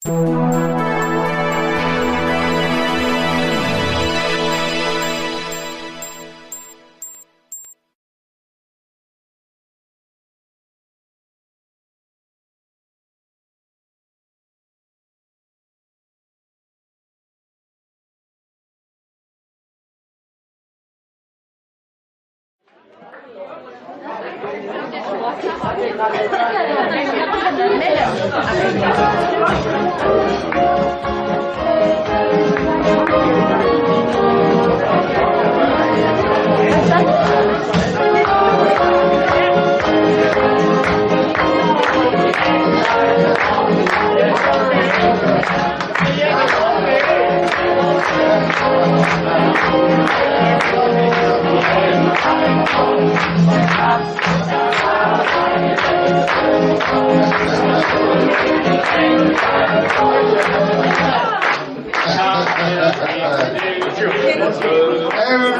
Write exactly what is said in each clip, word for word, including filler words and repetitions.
Einen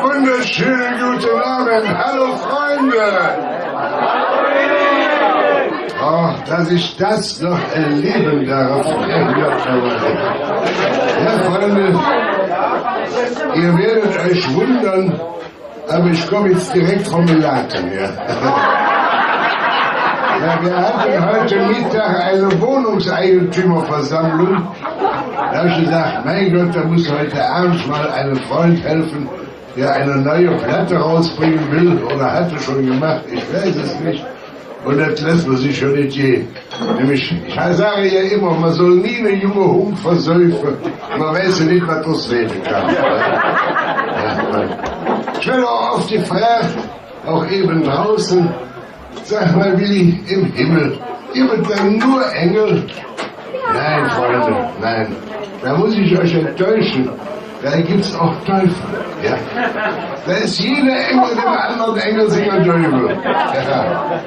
wunderschönen guten Abend. Hallo, Freunde. Oh, dass ich das noch erleben darf. Ja, Freunde, ihr werdet euch wundern, aber ich komme jetzt direkt vom Laken, ja. Ja, wir hatten heute Mittag eine Wohnungseigentümerversammlung. Da habe ich gesagt, mein Gott, da muss heute abends mal einem Freund helfen, der eine neue Platte rausbringen will oder hatte schon gemacht, ich weiß es nicht. Und das lässt man sich schon nicht gehen. Nämlich, ich sage ja immer, man soll nie eine junge Hung verseufen. Man weiß ja nicht, was daraus werden kann. Ja, Mann. Ich werde auch oft gefragt, auch eben draußen, sag mal, Willi, im Himmel, gibt es denn nur Engel? Nein, Freunde, nein. Da muss ich euch enttäuschen. Da gibt es auch Teufel. Ja? Da ist jeder Engel dem anderen Engel singer Däuvel. Ja.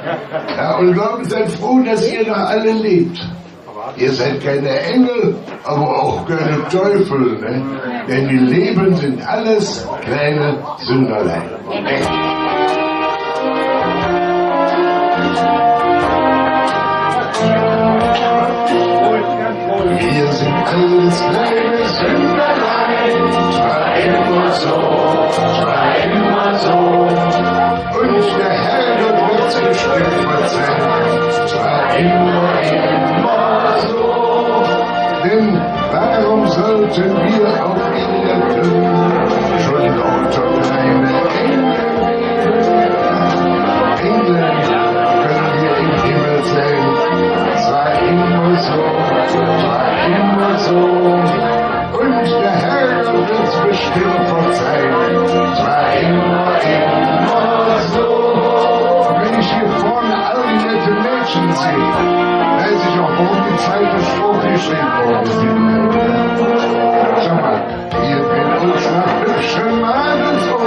Ja, und darum seid froh, dass ihr noch alle lebt. Ihr seid keine Engel, aber auch keine Teufel, ne? Denn die Leben sind alles kleine Sünderlein. Wir sind alles kleine Sünderlein, war immer so, war immer so. Und der Herrgott wird es bestimmt verzeihen, war immer, immer so. Denn warum sollten wir auch Engel töten? Schon lauter kleine Engel. Engel können wir im Himmel sehen. Es war immer so, es war immer so. Und der Herr wird es bestimmt verzeihen. Es war immer, immer so. Wenn ich hier vorne all die netten Mädchen sehe, weiß ich auch, warum die Zeitung so geschrieben worden ist. Schau mal. Ihr könnt uns nach hübschen Madels um.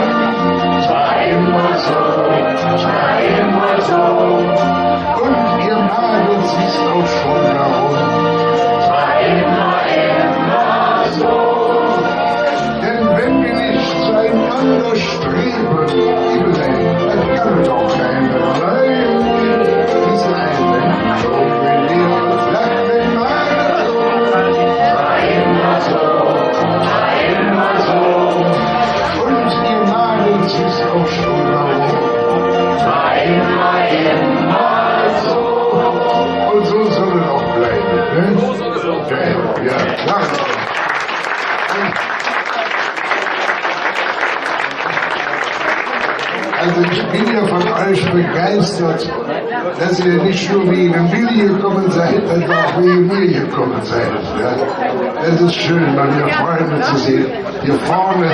Es war immer so, es war immer so. Und ihr Madels wisst auch schon warum. Es war immer, immer so. Denn wenn wir nicht zueinander streben, liebe Welt, dann kann doch keine Leute diese Einwendung schon wieder lachen. War immer so, war immer so. Und die Madels wisst auch schon warum. War immer, immer so. Und so soll es auch bleiben, ne? Ja, ja, ja. Also ich bin ja von euch begeistert, dass ihr nicht nur wegen Willi gekommen seid, sondern auch wegen mir gekommen seid. Ja? Das ist schön, mal wieder Freunde zu sehen. Hier vorne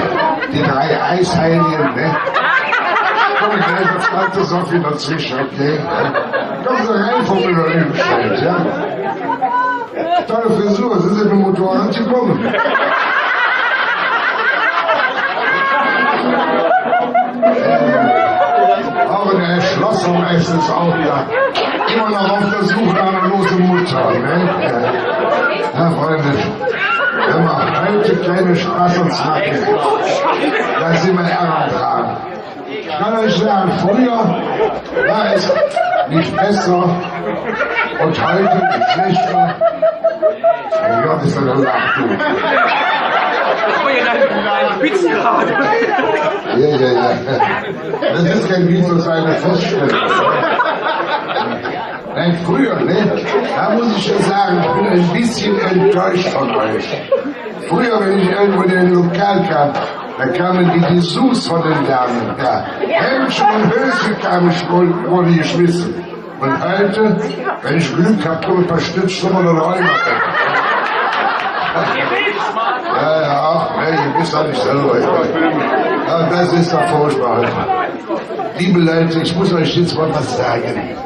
die drei Eisheiligen, ne? Komm, ich helfe Tante Sophie dazwischen, okay? Ja? Kommen Sie rein, Frau Müller-Lüdenscheid, ja? Tolle Frisur, sind Sie mit dem Motorrad gekommen? Auch der Herr Schlossermeister ist auch da. Immer noch auf der Suche nach einer losen Mutter, ne? Ja, Freunde, wenn wir heute keine Spaß uns machen, da sind wir ärger dran. Ich kann euch sagen, früher war es nicht besser und heute nicht schlechter. Mein Gott, ist das eine Lachflucht. Das war ja ein, ein Witz gerade. Ja, ja, ja. Das ist kein Witz, das ist eine Feststellung. Nein, früher, ne? Da muss ich schon sagen, ich bin ein bisschen enttäuscht von euch. Früher, wenn ich irgendwo in ein Lokal kam, da kamen die Dessous von den Damen. Ja. Hemdchen und Höschen kamen, wurde, wurde geschmissen. Und heute, wenn ich Glück hab, kommen ein paar Stützschuhe oder Rheuma. Ja, ja, ach, nee, ihr wisst doch nicht selber. Ja, das ist doch furchtbar. Liebe Leute, ich muss euch jetzt mal was sagen.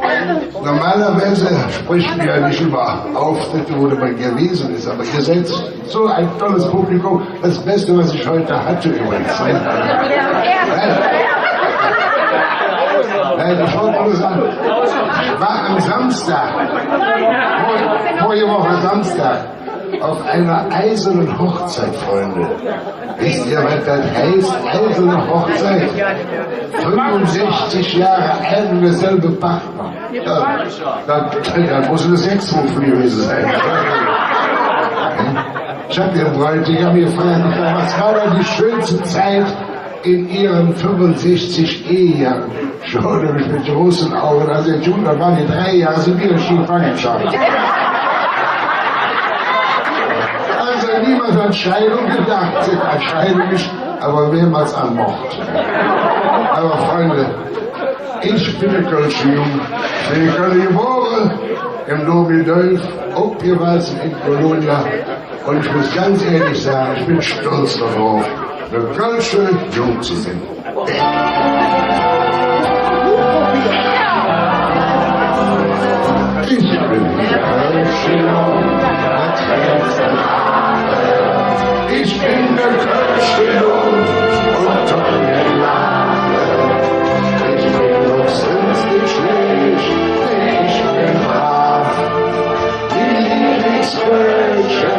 Normalerweise spricht man ja nicht über Auftritte, wo man gewesen ist, aber ihr seid so ein tolles Publikum. Das Beste, was ich heute hatte übrigens. Nein, ich wollte nur sagen, ich war am Samstag, vor, vorige Woche Samstag, auf einer eisernen Hochzeit, Freunde. Wisst ihr, was das heißt? Eiserne Hochzeit. Fünfundsechzig Jahre ein und derselbe Partner. Ja, da, da muss eine Sechs rufen gewesen sein. Ich hab den Bräutigam gefragt, was war da die schönste Zeit in Ihren fünfundsechzig Ehejahren? Schaut er mich mit großen Augen an, sagt: „Jung, das waren die drei Jahre sibirische Gefangenschaft.“ Also niemals an Scheidung gedacht, an Scheidung nicht, aber mehrmals an Mord. Aber Freunde, ich bin ein kölscher Jung, ich bin in Köln geboren, im Dovidörf, aufgewachsen in Colonia. Und ich muss ganz ehrlich sagen, ich bin stolz darauf, ein kölscher Jung zu sein. Ich bin ein kölscher Jung, ich bin ein kölscher Jung, und tut mir leid, ich bin doch sonst nicht schlecht, ich bin brav. Mein Lieblingskölsche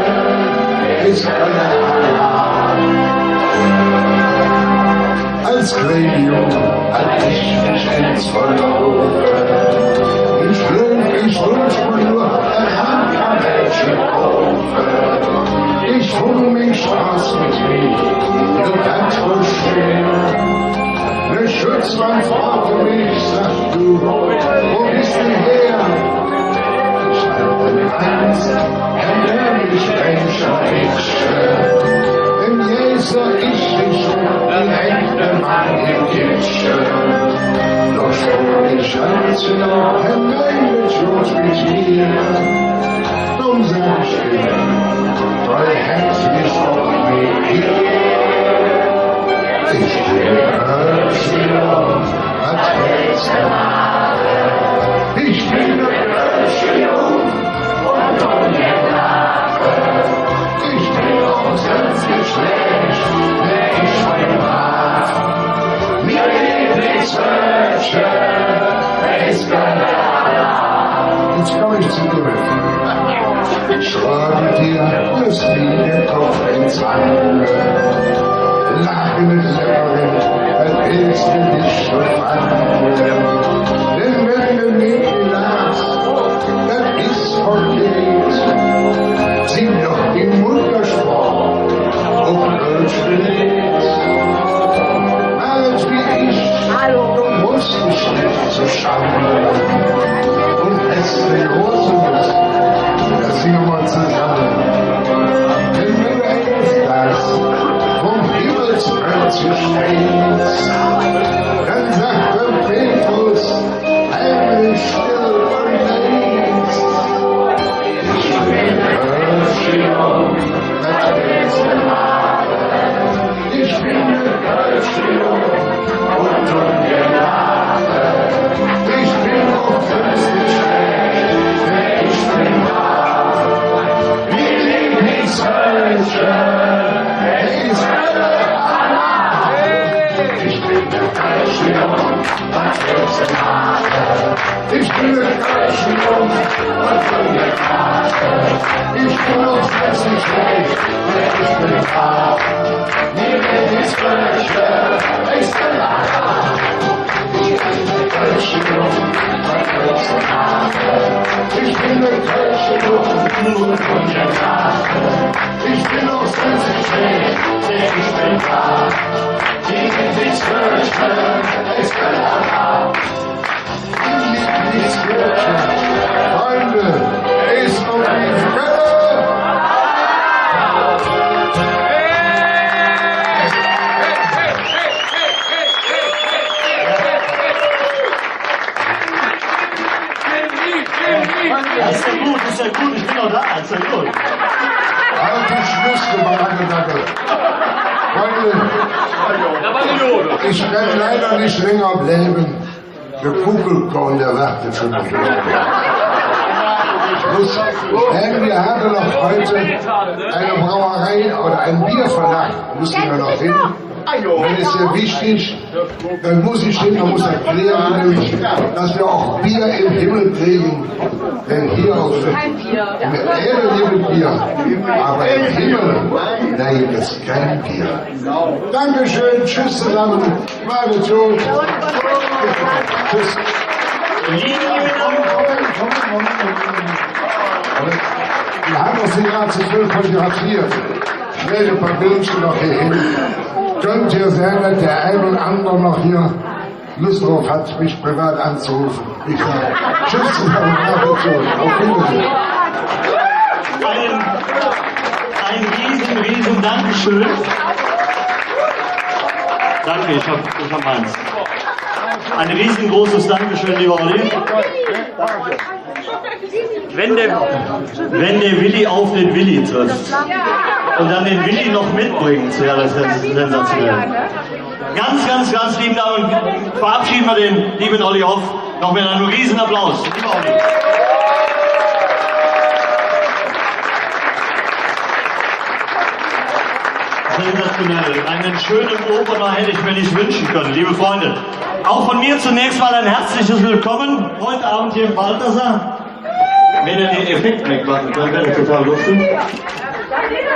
es Kölner Alarv. Als kleiner Jung hatt ich mich ens verlove. Ich gläuv, ich wünsch mer nor, dat han kann Mädche kaufe. Ich fung ming Spross met ehr, nor dat wor schwer. Ene Schutzmann frog mich, säht: „Du, wo bes de her?“ Ich antwood: „Hans, Herr König, Mensch, Mensch, im Jeser ich bin schon direkt der Mann im Kitchen.“ Doch sprach ich: „Hans, ja, Herr König, gut mit mir.“ Drum sag ich: „Weil Herz is doch mit dir.“ Ich bin Kölsche Jung, wat wells de maache? Ich bin Kölsche Jung, un dun mer laache. Ich bin och söns nit schlääch, ich bin brav. Ming Leevlingskölsche es Kölner Alarv. Jetzt komm ich zu dir. Schrödel dir, loss mir der Kopp ens Wannere. Laache nit, Läärin, dat es nit schön. Denn wenn de nit lachs, dat es verkeht. Sing doch die Muttersprache op Kölsch Leed. Mach et wie ich, du muss dich nit so schäme. Un es de große Lust, dat singe mer zesamme. Wenn du ens das vum Himmel plötzlich fällst, dann sagt der Petrus, heimlich, still un leis: Ich bin Kölsche Jung, wat wells de maache? Ich bin Kölsche Jung, un dun mer laache. Ich bin och söns nit schlääch, ich bin brav. Ming Leevlingskölsche es Kölner Alarv. Ich bin Kölsche Jung, wat wells de maache? Ich bin‌ne Kölsche Jung, wat wells de maache? Ich bin och söns nit schlääch, ich bin brav. Ming Leevlingskölsche es Kölner Alarv. Ich bin kölsche Jung, wat wells de maache? Ich bin kölsche Jung, Ich bin noch sechzig, ich bin da. Die Witzwörter, es kann Freunde, es kommt die Welle! Ist ja gut, ist ja gut, ich bin noch da, ist ja gut. Halt die Schnüsse, Baracke, danke. Freunde, ich kann leider nicht länger bleiben. Der Kuckelkorn, der wartet schon auf mich. Ich muss, denn wir haben noch heute eine Brauerei oder ein Bierverlag, müssen wir noch hin. Das ist sehr wichtig. Dann muss ich hin, man muss erklären, nämlich, dass wir auch Bier im Himmel kriegen. Denn hier auf der Erde gibt es Bier, aber im Himmel, da gibt es kein Bier. Dankeschön, tschüss zusammen. Macht's gut. Tschüss. Wir haben uns die ganze Zeit fotografiert. Schnell ein paar Bildchen noch hier hin. Könnte ja sein, dass der ein oder andere noch hier Lust drauf hat, mich privat anzurufen. Ich sage tschüss zusammen, macht's gut. Auf Wiedersehen. Ein, ein riesen, riesen Dankeschön. Danke, ich hab, ich hab meins. Ein riesengroßes Dankeschön, lieber Olli. Wenn der, wenn der Willi auf den Willi trifft und dann den Willi noch mitbringt, ja, das ist sensationell. Ganz, ganz, ganz lieben Dank und verabschieden wir den lieben Olli Hoff noch mit einem riesen Applaus. Lieber Olli. Sensationell. Einen schönen Opener hätte ich mir nicht wünschen können, liebe Freunde. Auch von mir zunächst mal ein herzliches Willkommen heute Abend hier im Balthasar. Wenn ihr den Effekt wegmachen könnt, wäre das total lustig.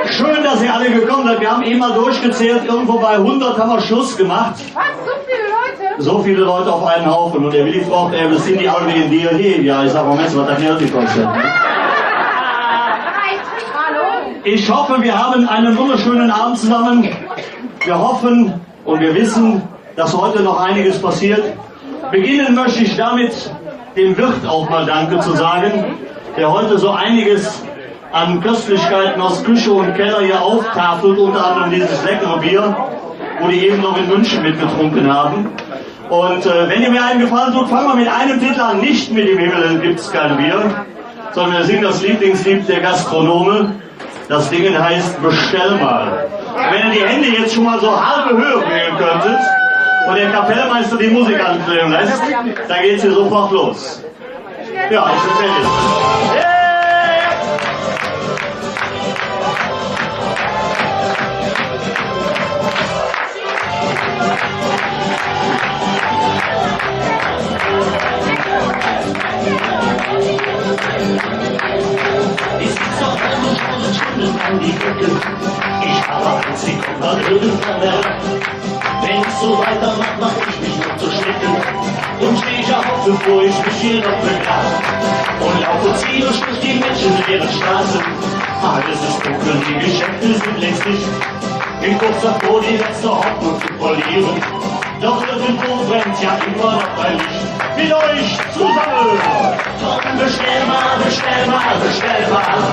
Schön, dass ihr alle gekommen seid. Wir haben eben mal durchgezählt, irgendwo bei hundert haben wir Schluss gemacht. Was? So viele Leute? So viele Leute auf einen Haufen. Und der Willi fragt, ey, wo sin die all wäge dir hee? Ja, ich sag mal, Mensch, was das Geld gekostet hat, ne? Hallo? Ich hoffe, wir haben einen wunderschönen Abend zusammen. Wir hoffen, und wir wissen, dass heute noch einiges passiert. Beginnen möchte ich damit, dem Wirt auch mal Danke zu sagen, der heute so einiges an Köstlichkeiten aus Küche und Keller hier auftafelt, unter anderem dieses leckere Bier, wo die eben noch in München mitgetrunken haben. Und, äh, wenn ihr mir einen Gefallen tut, fangen wir mit einem Titel an, nicht mit Im Himmel gibt's kein Bier, sondern wir singen das Lieblingslied der Gastronome. Das Ding heißt Bestell mal. Und wenn ihr die Hände jetzt schon mal so halbe Höhe bringen könntet und der Kapellmeister die Musik anklingen lässt, dann geht's hier sofort los. Ja, ich bin fertig. Ich sitz auf einem Schmuddelschwindel an die Decke. Ich habe Angst, sie kommt mal irgendwann heran. Wenn ich so weitermach, mach ich mich noch zu schlecken. Und steh ich auf, bevor ich mich hier noch begrabe. Und laufe ziellos durch die menschenleeren Straßen. Alles ist dunkel, die Geschäfte sind längst dicht. Bin kurz davor, die letzte Hoffnung zu verlieren. Doch irgendwo brennt ja immer noch ein Licht. Mit euch zusammen. Komm, bestell mal, bestell mal, bestell mal.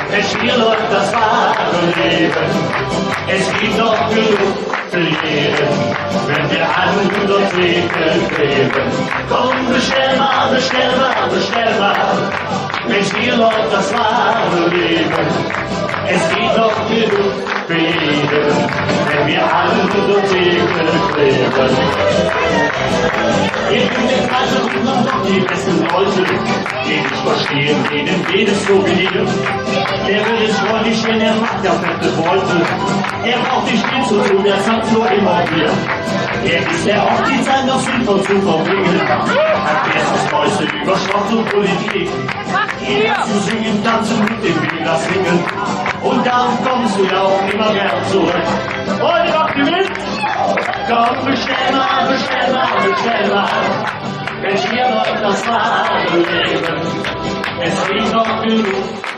Mensch, hier läuft das wahre Leben. Es gibt noch genug für jeden, wenn wir an unserer Theke kleben. Komm, bestell mal, bestell mal, bestell mal. Mensch, hier läuft das wahre Leben. Es gibt noch genug für jeden, wenn wir an unserer Theke kleben. Wir sind im Kreise und haben doch die besten Leute, die dich verstehen, denen geht es so wie dir. Der wird es freundlich, wenn er macht, der fette Beute. Er braucht nicht viel zu tun, er tanzt nur immer wieder. Er ist der Hochtitel, noch sinnvoll zu verbringen. Hat erst das Neueste über Sport und Politik. Hier zu singen, tanzen mit dem Wähler singen. Und darum kommst du ja auch immer gern zurück. Freunde, macht ihr mit? Komm, bestell mal, bestell mal, bestell mal. Mensch, hier läuft das wahre Leben. Es gibt noch genug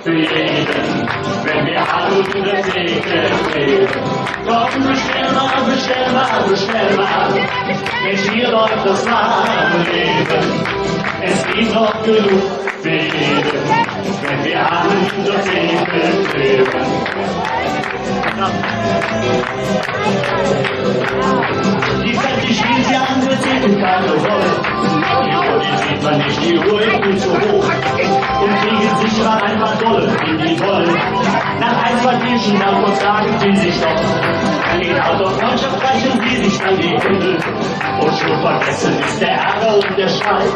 für jeden, wenn wir alle in der Theke kleben. Komm, bestell mal, bestell mal, bestell mal. Mensch, hier läuft das wahre Leben. Es gibt noch genug für jeden, wenn wir alle in der Theke kleben. Die Zeit, die spielt ja an der Theke keine Rolle. Die Uhr, die sieht man nicht, die Uhr ist viel zu hoch. Und kriegen sich immer ein paar Dolle in die Wolle. Nach ein, zwei Bierchen, dann vertragen sie sich doch. An den Autofreundschaft reichen sie sich dann die Hände. Und schon vergessen ist der Ärger und der Streit.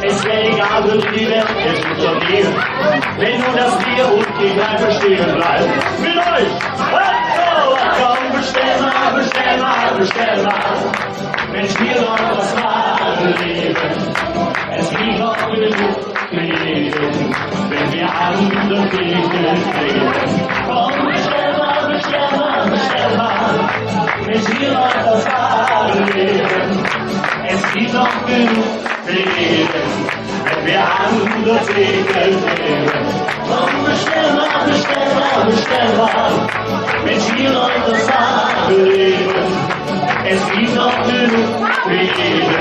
Es wär egal, würde die Welt jetzt untergehen, wenn nur das Bier und die Kneipe stehen bleibt. Mit euch! Hallo! Komm, bestell mal, bestell mal, bestell mal. Mensch, hier läuft das wahre Leben. Es gibt noch genug Leben, wenn wir alle in der Theke kleben. Komm, bestell mal, bestell mal, bestell mal. Mensch, hier läuft das wahre Leben. Es gibt noch genug Leben, wenn wir alle in der Theke kleben. Komm, bestell mal, bestell mal, bestell mal. Mensch, hier läuft das wahre Leben. Es gibt noch genug Leben,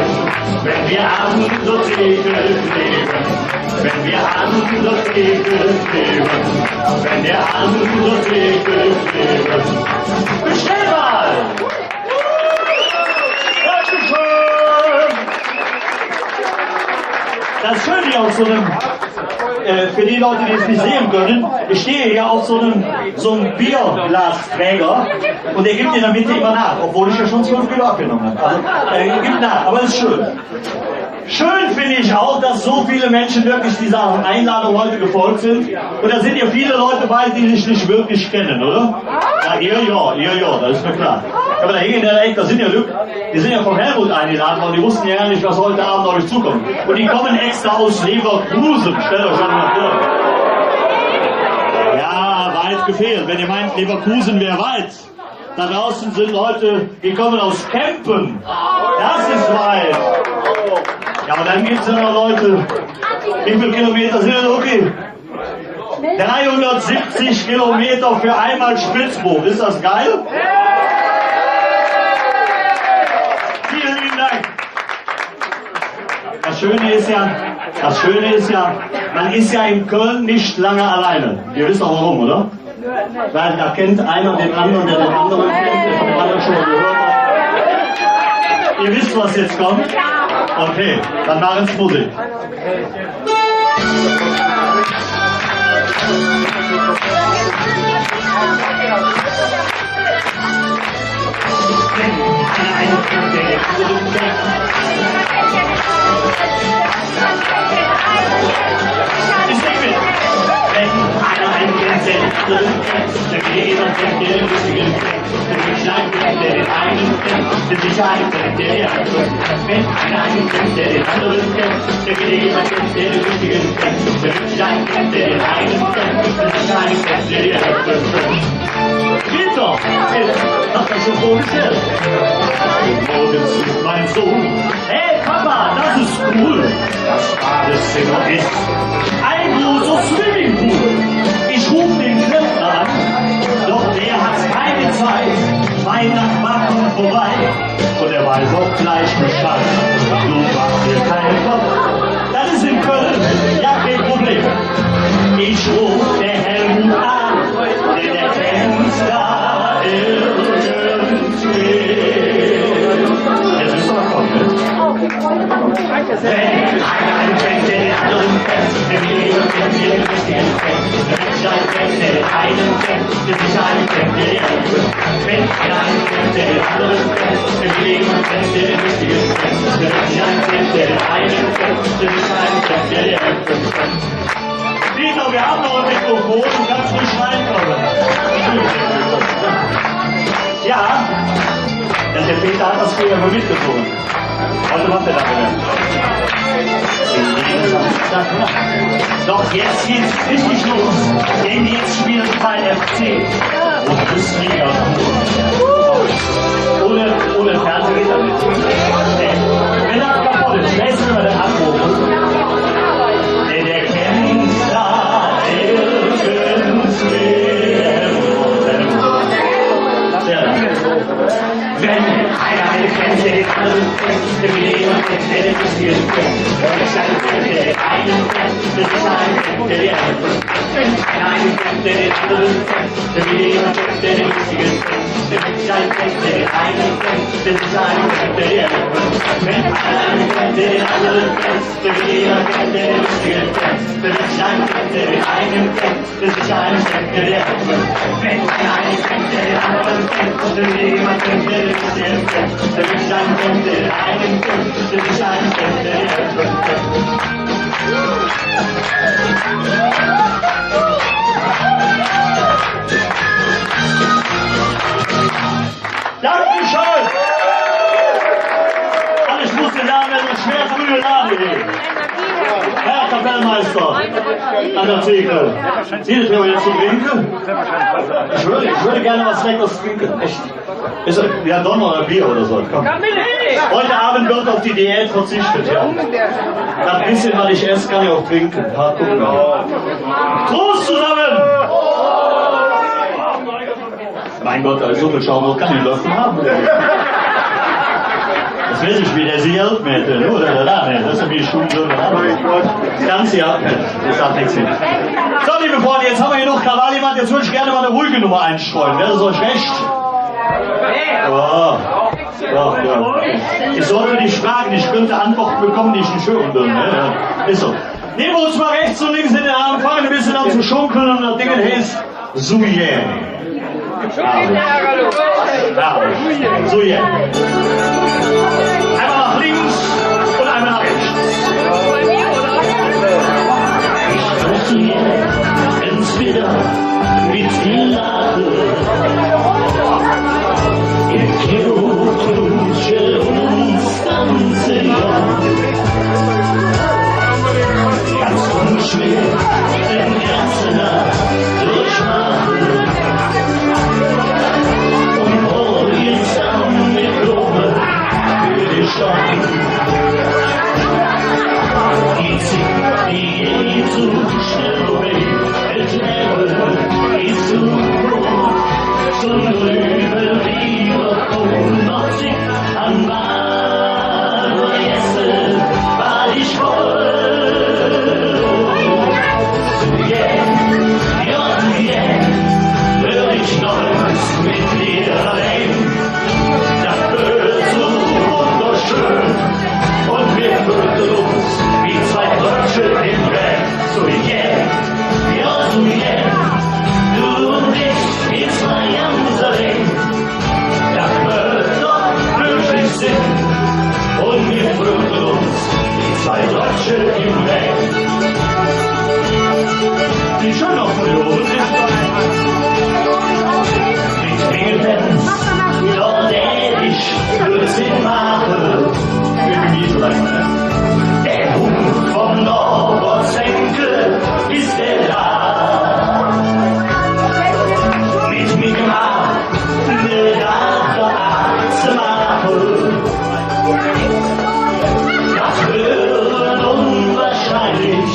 wenn wir alle in der Theke kleben. Wenn wir alle in der Theke kleben. Wenn wir alle in der Theke kleben. Bestell mal! Dankeschön! Das Schöne hier auf so einem, äh, für die Leute, die es nicht sehen können, ich stehe hier auf so einem, so einem Bierglasträger und der gibt in der Mitte immer nach, obwohl ich ja schon zwölf Kilo abgenommen habe. Also, er gibt nach, aber es ist schön. Schön finde ich auch, dass so viele Menschen wirklich dieser Einladung heute gefolgt sind. Und da sind ja viele Leute bei, die sich nicht wirklich kennen, oder? Ja, ihr ja, ihr ja, das ist mir klar. Aber da hinten in der Ecke, da sind ja Lück, die sind ja vom Helmut eingeladen worden, die wussten ja gar nicht, was heute Abend auf euch zukommt. Und die kommen extra aus Leverkusen. Stellt euch das mal vor. Ja, weit gefehlt. Wenn ihr meint, Leverkusen wäre weit, da draußen sind Leute, die kommen aus Kempen. Das ist weit. Ja, und dann gibt's ja noch Leute, wie viel Kilometer sind das, Luki? Dreihundertsiebzig Kilometer für einmal Spitzbob. Ist das geil? Vielen lieben Dank. Das Schöne ist ja, das Schöne ist ja, man ist ja in Köln nicht lange alleine. Ihr wisst doch warum, oder? Weil da kennt einer den anderen, der den anderen kennt, der von dem anderen schon mal gehört hat. Ihr wisst, was jetzt kommt? Okay, dann machen Sie Musik. Geht doch. Habt ihr schon vorgestellt? Morgens ist mein Sohn. Hey, Papa, das ist cool. Das Badezimmer ist ein großer Swimmingpool. Ich ruf den Klempner an, doch der hat keine Zeit. Mein Nachbar kommt vorbei und er weiß auch gleich Bescheid. Du mach dir keinen Kopf, das ist in Köln ja kein Problem. Ich ruf der Helmut an, denn der kennt da irgendwen. Jetzt müssen wir kommen, ne? Wenn einer einen kennt, der den anderen kennt, wenn wir jemanden kennen, der den richtigen kennt, wenn Mensch einen kennt, der den einen kennt, der sich einen kennt, der den anderen kennt, wenn einer einen kennt, der den anderen kennt, wenn wir jemanden kennen, der den richtigen kennt, wenn Mensch einen kennt, der den einen kennt, der sich einen kennt, der den anderen kennt. Peter, wir haben noch ein Mikrofon, du kannst ruhig reinkommen. Ja, ja, der Peter hat das früher immer mitgesungen. Heute macht er da wieder. Doch jetzt geht's richtig los, denn jetzt spielt F C Bundesliga. Ohne, ohne Fernseher geht das nicht. Wenn das kaputt ist, wer ist denn immer der Anruf? Der, der kennt Dankeschön! Alles Gute, Dame, eine schwer frühe Lage hier. Herr Kapellmeister an der Theke. Gitt et hee jet ze drinke? Ich würde, ich würde gerne was Leckeres trinken. Echt. Ist, ja, doch noch ein Bier oder so. Komm. Heute Abend wird auf die Diät verzichtet, ja. Das bisschen, was ich esse, kann ich auch trinken. Ja, gucken wir mal. Prost zusammen! Mein Gott, also so viel Schaum kann ich lassen haben. Das weiß ich, wie der sie hält, mit, äh, nur der, der, der, das ist wie Studium, oder? Ganz, ja, das sagt nichts hin. So, liebe Freunde, jetzt haben wir genug Krawall gemacht, jetzt würde ich gerne mal eine ruhige Nummer einstreuen. Wäre das euch recht? Ja. Ja, ja. Ich sollte nicht fragen, ich könnte Antworten bekommen, die ich nicht hören will, ne? Ja. Ist so. Nehmen wir uns mal rechts und links in den Arm, fangen ein bisschen an zu schunkeln und das Ding heißt Su gään. Bravo. Bravo. Su gään. Einmal nach links und einmal nach rechts. Ich grüße jetzt entweder mit viel Lachen, im Kino, Kino, Kino. Ganz unschwer, im Herzen durchmachen. Und hol jetzt an mit Lobe für die Stadt. Die Zeit, die geht zu schnell vorbei. Et Levve es su koob, su üvvel wie mer kunnte noch zigg an Wal vergesse, wat ich wollt. Su gään, jo, su gään, wör ich noch ens met dir allein. Dat wör su wunderschön. Un mer föhlten uns wie zwei Deutsche em Wään. Su gään, jo, su gään, do un ich, mer zwei ganz allein. Dat mööt doch möglich sin. Un mer föhlten uns wie zwei Deutsche em Wään. Wie schön noch vun dä Owendlichter. Met Mingepäns, do dät ich Blödsinn maache. Dä Hungk vum Nohber Zänke, bes do do? Met mir gemaht, ne Dag ze maache. Dat wör unwahrscheinlich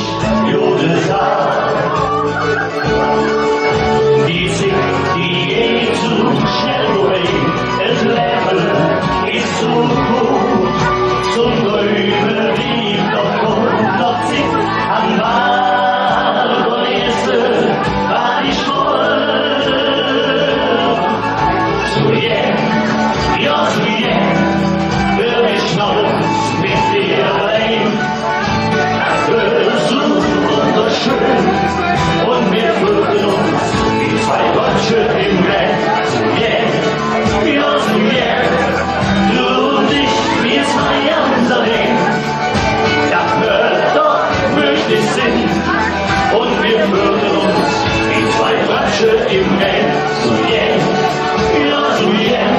gode Saach. Die Zigg, die geiht su schnell vörbei, et Levve es su koob, su üvvel wie mer kunnte noch zigg an Wal vergesse, wat ich wollt. Su gään, jo, su gään, wör ich noch ens met dir allein. Dat wör su wunderschön. Un mer föhlten uns wie zwei Deutsche em Wään. Su gään, jo, su gään, do un ich, mer zwei ganz allein. Dat mööt doch möglich sin. Un mer föhlten uns wie zwei Deutsche em Wään. Su gään, jo, su gään,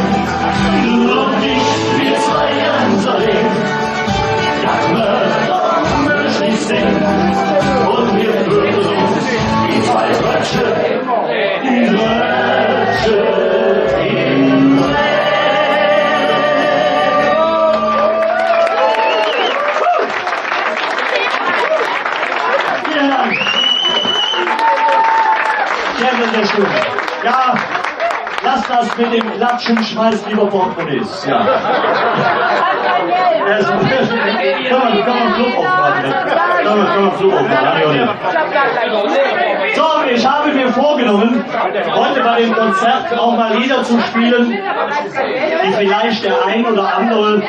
do un ich, mer zwei ganz allein. Dat mööt doch möglich sin. Un mer föhlten uns wie zwei Deutsche, Deutsche em Wään. Vielen Dank. Sehr, sehr, sehr schön. Ja, lass das mit dem Klatschen, schmeiß lieber Portemonnaies. Ja. Kann man, kann man Club aufmachen, ne? Kann man, kann man Club aufmachen, hab ich auch nicht. So, ich habe mir vorgenommen, heute bei dem Konzert auch mal Lieder zu spielen, die vielleicht der ein oder andere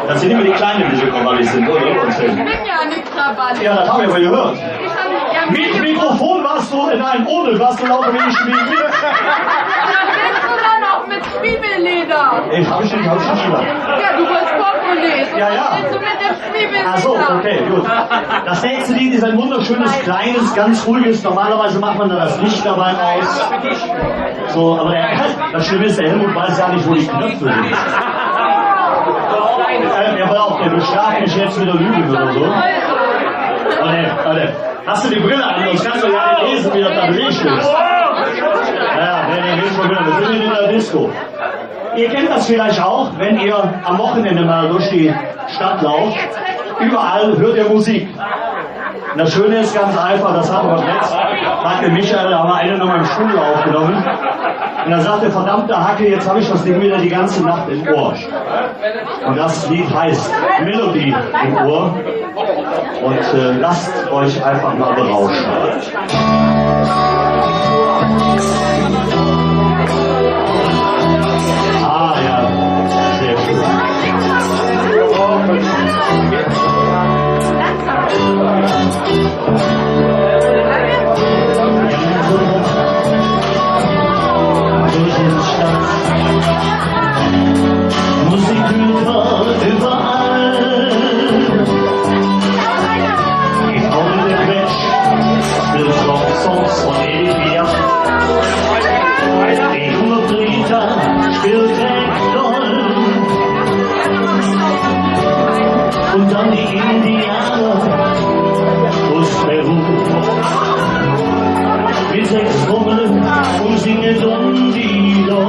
Das sind immer die Kleinen, die so krawallig sind, oder? Ich bin ja nicht krawallig. Ja, das haben wir gehört. Ich hab, ja, mit Mikrofon warst du in einem Odel, warst du lauter wie ich. Dann bist du dann auch mit Zwiebellieder. Ich hab schon, hab schon schon. Ja, du wolltest Popmusik. Ja, ja. Dann bist du mit dem Zwiebellieder. Ach so, okay, gut. Das nächste Lied ist ein wunderschönes, kleines, ganz ruhiges. Normalerweise macht man da das Licht dabei aus. So, aber der, das Schlimme ist, der Helmut weiß ja nicht, wo die Knöpfe sind. Äh, ja, pass auf, der bestraft mich jetzt mit der Lüge oder so. Warte, warte. Hast du die Brille an? Sonst kannst du ja nicht lesen, wie das da bewegt ist. Ja, nee, nee, nee, schon wieder. Wir sind in der Disco. Ihr kennt das vielleicht auch, wenn ihr am Wochenende mal durch die Stadt lauft. Überall hört ihr Musik. Und das Schöne ist ganz einfach, das hatten wir letzt, sagte Michael, da haben wir eine Nummer im Studio aufgenommen. Und da sagte, verdammte Hacke, jetzt habe ich das Ding wieder die ganze Nacht im Ohr. Und das Lied heißt Melodie im Ohr. Und, äh, lasst euch einfach mal berauschen. Ah, ja, sehr schön. Durch die Stadt. Musik überall. Die Frau mit dem Quetsch spillt Rocksongs von Edith Piaf. Die junge Brigitta spillt Ragdoll. Und dann die Indianer aus Peru. Mit sechs Trommeln und singe Don Dilo.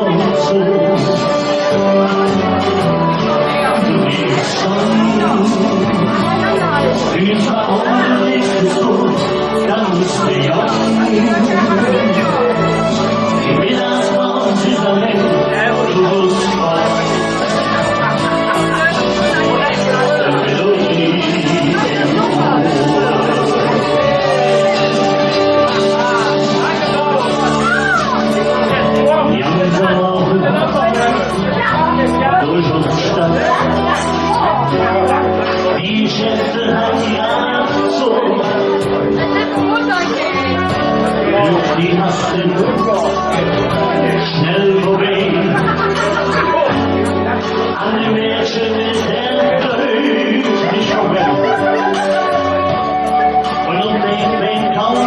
Die Maske schnell vorbei. An dem Mädchen mit der Tüte nicht vorbei. Und um den Weg kaum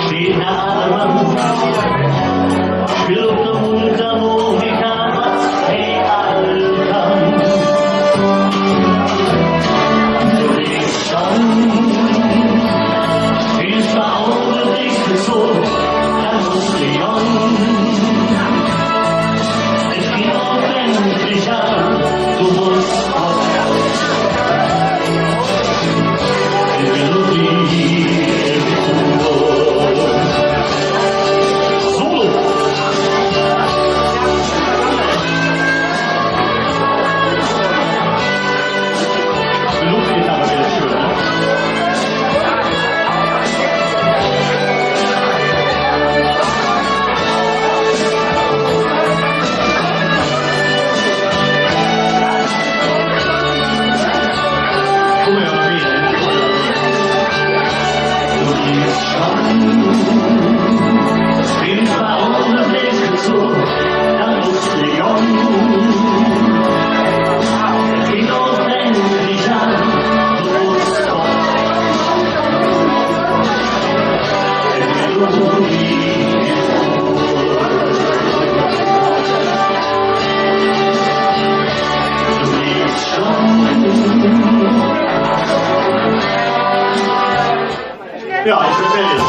steht der arme Mann. Spielt eine Mundharmonika, was er all kann. Ja, ich bin fertig.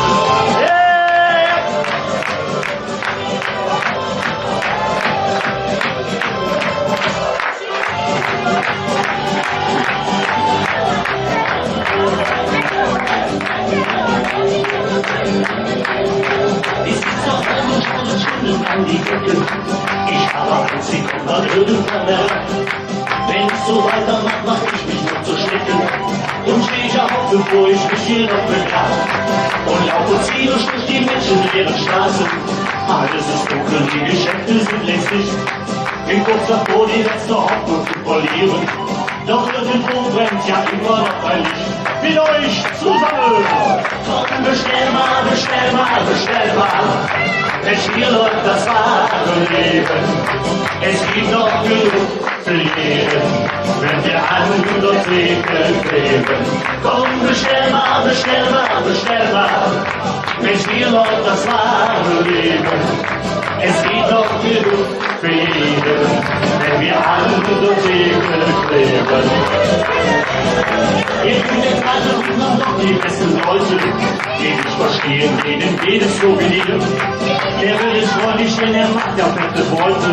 Dann mach ich mich noch zu schlecken und steh auf, bevor ich mich hier noch beklaue. Und laufe ziellos durch die menschenleere Straße. Alles ist dunkel, die Geschäfte sind längst dicht. Bin kurz davor, die letzte Hoffnung zu verlieren. Doch irgendwo brennt ja immer noch ein Licht. Mit euch zusammen. Komm, bestell mal, bestell mal, bestell mal. Mensch, hier läuft das wahre Leben. Es gibt noch genug zu leben, wenn wir an der Theke kleben. Komm, bestell mal, bestell mal, bestell mal. Mensch, hier läuft das wahre Leben. Es gibt noch genug zu leben, wenn wir an der Theke kleben. Ihr könnt jetzt alle rüber, doch die besten Leute, die nicht verstehen, denen geht es so wie dir. Der will es freundlich, denn er mag ja fette Beute.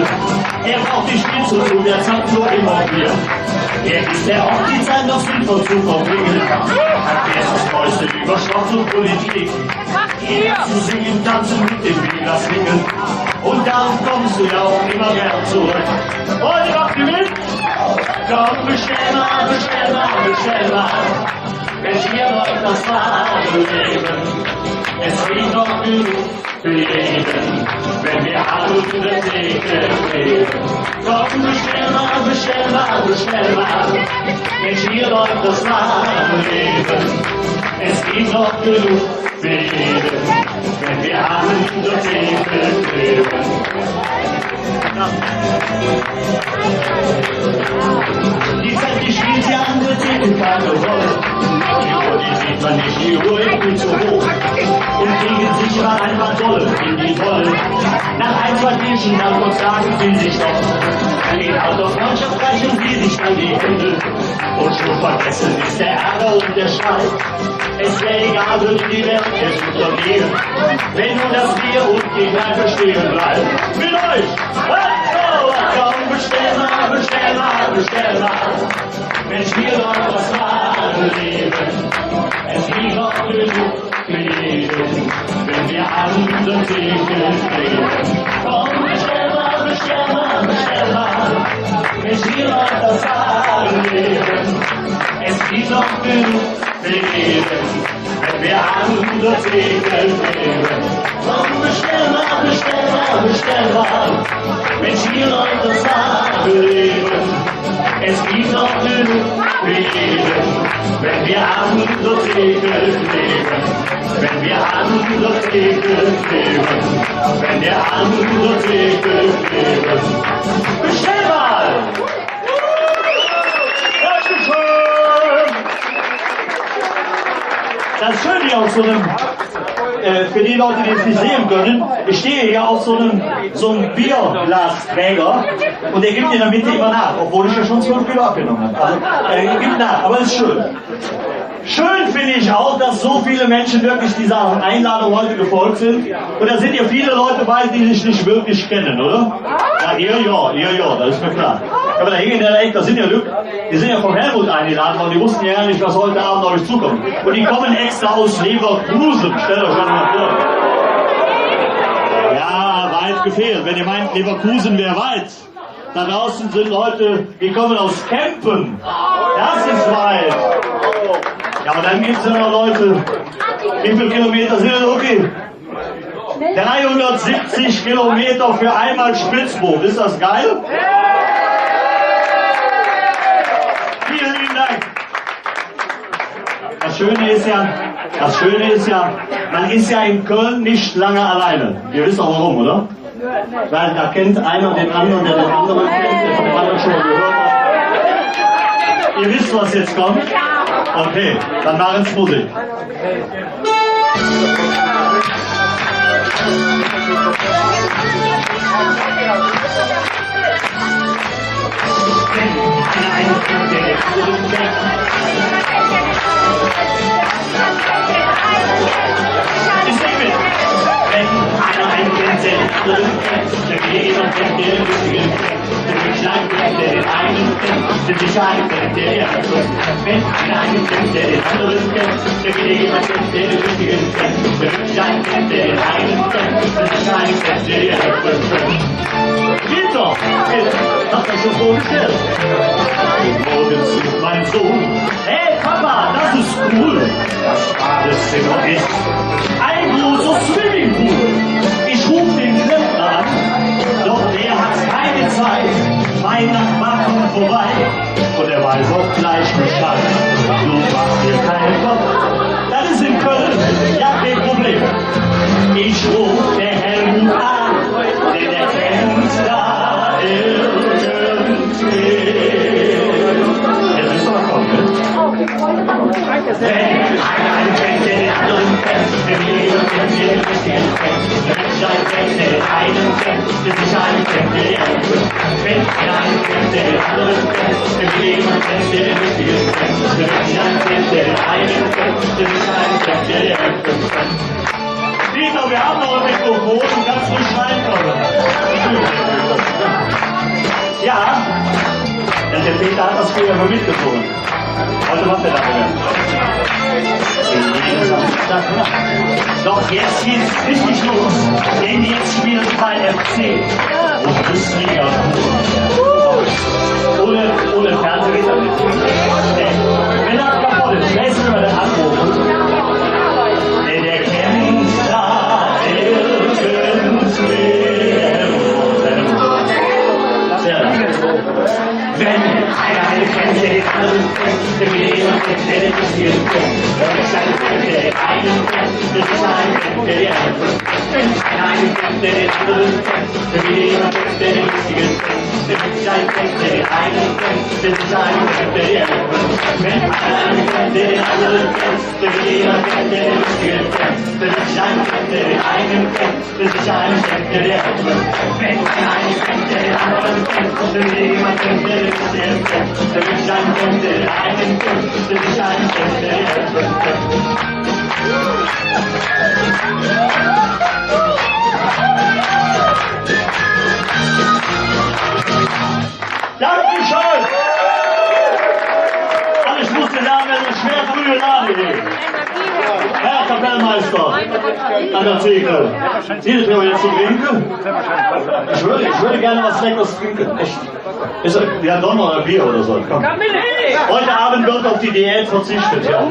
Er braucht die Spitze zu der Zeit nur immer Bier. Er ist der Ort, die Zeit noch sinnvoll zu verbringen. Hat jetzt das Neueste über Sport und Politik. Zu singen, tanzen, mit dem Vega swingen. Und darum kommst du ja auch immer gern zurück. Heute macht ihr mit? Komm, bestell mal, bestell mal, bestell mal. Mensch, hier läuft das wahre Leben. Es gibt noch genug zu leben, wenn wir an der Theke kleben. Komm, bestell mal, bestell mal, bestell mal. Mensch, hier läuft das wahre Leben. Es gibt noch genug zu leben, wenn wir an der Theke kleben. Die Zeit, die spielt hier an der Theke keine Rolle. Die Uhr, die sieht man nicht, die Uhr ist viel zu hoch. Und kriegen sich mal ein paar Dolle in die Wolle. Nach ein, zwei Bierchen, dann kommt sagen, finde ich doch. Geht aus der Freundschaft reichen sie sich dann die Hände. Und schon vergessen ist der Ärger und der Streit. Es wär egal, würde die Welt jetzt untergehen, wenn nur das Bier und die Kneipe stehen bleibt. Mit euch! Komm, bestell mal, bestell mal, bestell mal. Mensch, hier läuft das wahre Leben. Es gibt noch genug zu leben, wenn wir an der Theke kleben. Komm, bestell mal, bestell mal, bestell mal. Mensch, hier läuft das wahre Leben. Es gibt noch genug zu leben, wenn wir an der Theke kleben. Komm, bestell mal, bestell mal, bestell mal. Mensch, hier läuft das wahre Leben. Es gibt noch genug zu leben, wenn wir an der Theke kleben. Wenn wir an der Theke kleben. Wenn wir an der Theke kleben. Bestell mal! Dankeschön! Das ist schön, hier auf so einem, äh, für die Leute, die es nicht sehen können, ich stehe hier auf so einem, so einem Bierglasträger und der gibt in der Mitte immer nach, obwohl ich ja schon zwölf Kilo abgenommen habe. Also, er gibt nach, aber ist schön. Schön finde ich auch, dass so viele Menschen wirklich dieser Einladung heute gefolgt sind. Und da sind ja viele Leute bei, die sich nicht wirklich kennen, oder? Ja, ihr ja, ihr ja, das ist mir klar. Aber da hinten in der Ecke, da sind ja Lück, die sind ja vom Helmut eingeladen worden, die wussten ja gar nicht, was heute Abend auf euch zukommt. Und die kommen extra aus Leverkusen, stellt euch das mal vor. Ja, weit gefehlt, wenn ihr meint, Leverkusen wäre weit. Da draußen sind Leute, die kommen aus Kempen. Das ist weit. Ja, und dann gibt es ja noch Leute, wie viele Kilometer sind das, Luki? Dreihundertsiebzig Kilometer für einmal Spitzbob. Ist das geil? Vielen lieben Dank. Das Schöne ist ja, das Schöne ist ja, man ist ja in Köln nicht lange alleine. Ihr wisst auch warum, oder? Weil da kennt einer den anderen, der den anderen kennt, der von dem anderen schon mal gehört hat. Ihr wisst, was jetzt kommt? Okay, dann machen wir Musik. Geht doch. Geht. Habt ihr schon vorgestellt? Guten Morgen, mein Sohn. Hey, Papa, das ist cool. Das Badezimmer ist ein großer Swimmingpool. Ich ruf den Klempner an, doch der hat keine Zeit. Mein Nachbar kommt vorbei und er weiß auch gleich Bescheid. Du machst dir keinen Kopf. Das ist in Köln, ja, kein Problem. Ich ruf der Helmut an, denn der kennt da irgendwen. Jetzt müsst ihr mal kommen, ne? Peter, wir haben noch ein Mikrofon, du kannst ruhig reinkommen. Ja, denn der Peter hat das Bier ja wohl mitgetrunken. Heute macht er das wieder. Doch jetzt geht's richtig los, denn jetzt spielt bei F C Bundesliga. Ohne, ohne Fernsehen geht das nicht. Wenn das kaputt ist, wer ist denn über den Anruf? Der, der kennt da irgendwen. Sehr danke. Dankeschön! Also ich muss sagen, das ist schwer frühe Lage hier. Herr Kapellmeister an der Theke. Sie, das wäre jetzt zu trinken? Ich würde, ich würde gerne was Leckeres trinken. Echt. Ist, ja, doch noch ein Bier oder so. Komm. Heute Abend wird auf die Diät verzichtet, ja.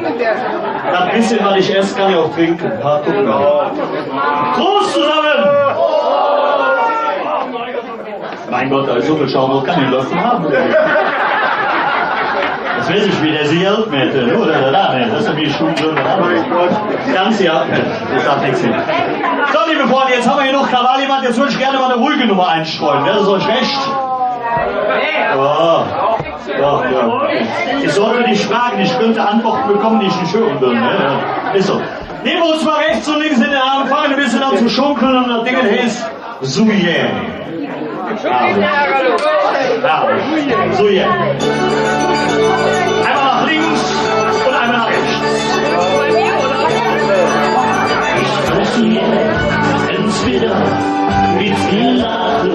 Das bisschen, was ich esse, kann ich auch trinken. Ja, gucken wir mal. Prost zusammen! Mein Gott, da ist so viel Schaum, kann ich einen Löffel haben. Jetzt weiß ich, wie der sich hält, ne? Oder der da, ne? Das ist wie Schuh, so, oder? Ganz, ja. Das darf nichts hin. So, liebe Freunde, jetzt haben wir genug Krawall gemacht. Jetzt würde ich gerne mal eine ruhige Nummer einstreuen. Wäre das euch recht? Ja. Ja, ja. Ich sollte nicht fragen, ich könnte Antworten bekommen, die ich nicht hören will, ne? Ja. Ist so. Nehmen wir uns mal rechts und links in den Arm, fangen ein bisschen an zu schunkeln und das Ding heißt Suje. Bravo. Bravo. Suje. Einmal nach links und einmal nach rechts. Ich grüße jetzt entweder mit viel Lachen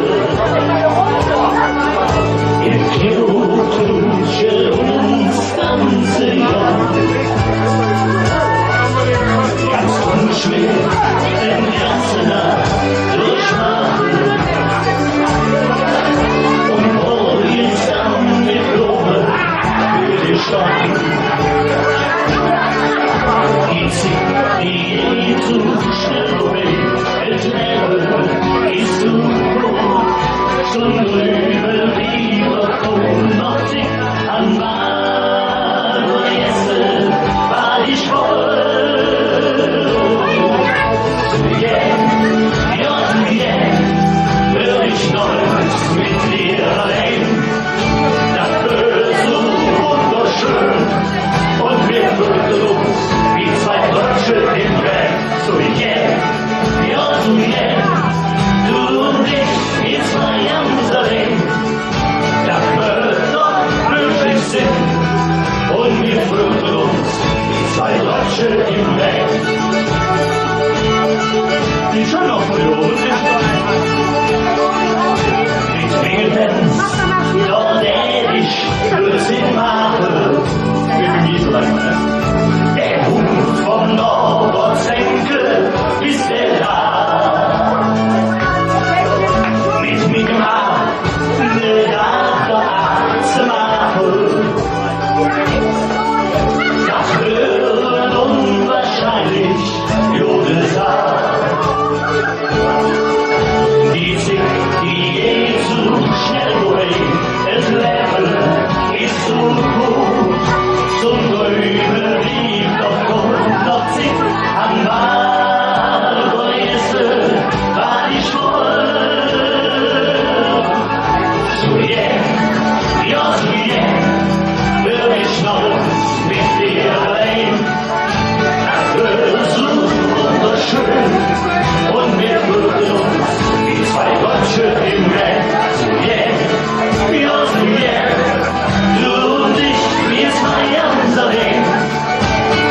im Kyoto. Ganz unschwer, den ganzen Tag durchmachen. Und morgens dann mit Lob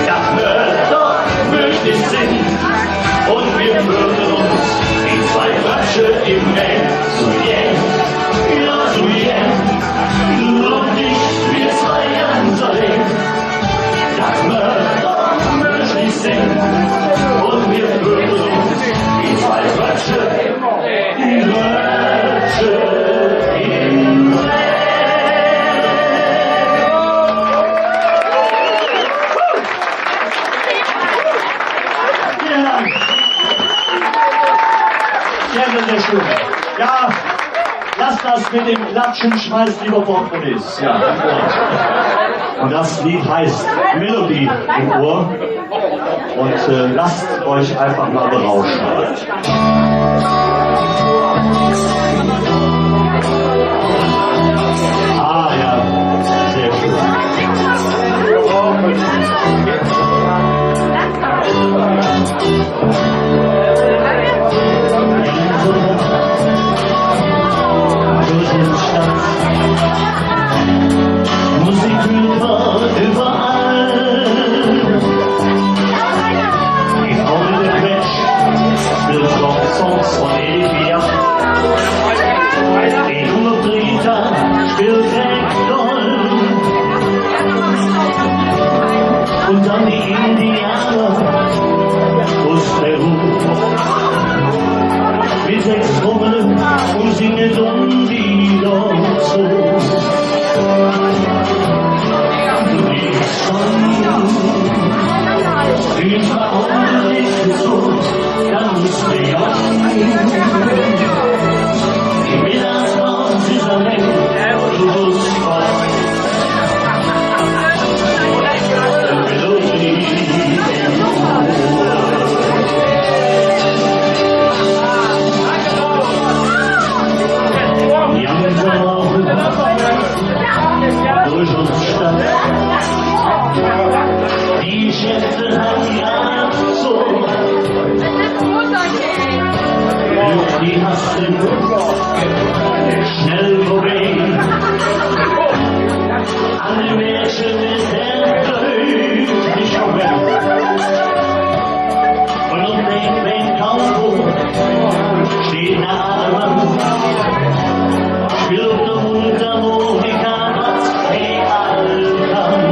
Dat mööch doch möglich sin. Un mer föhlen uns wie zwei Frösche em Mäh. Su gään, jo, su gään. Du un ich, mer zwei ganz allein. Dat mööch doch möglich sin. Un mer föhlen uns wie zwei Frösche. Vielen Dank. Sehr, sehr, sehr schön. Ja, lasst das mit dem Klatschen, schmeißt lieber Portemonnaies. Ja. Und das Lied heißt Melodie im Ohr. Und, äh, lasst euch einfach mal berauschen. Ah, ja, sehr schön. Musik hürt mer üvverall. Die Frau met der Quetsch spillt Rocksongs vun Edith Piaf. Die Junge Brita spillt Ragdoll. Un dann die Indianer us Peru. Met sechs Trummele un singe dann die Lieder su. Schnell vörbei. An de Mädche met der Tüte nit vörbei. Un op dem Weg kaum steiht ene aale Mann. Spillt op der Mundharmonika, wat hä all kann.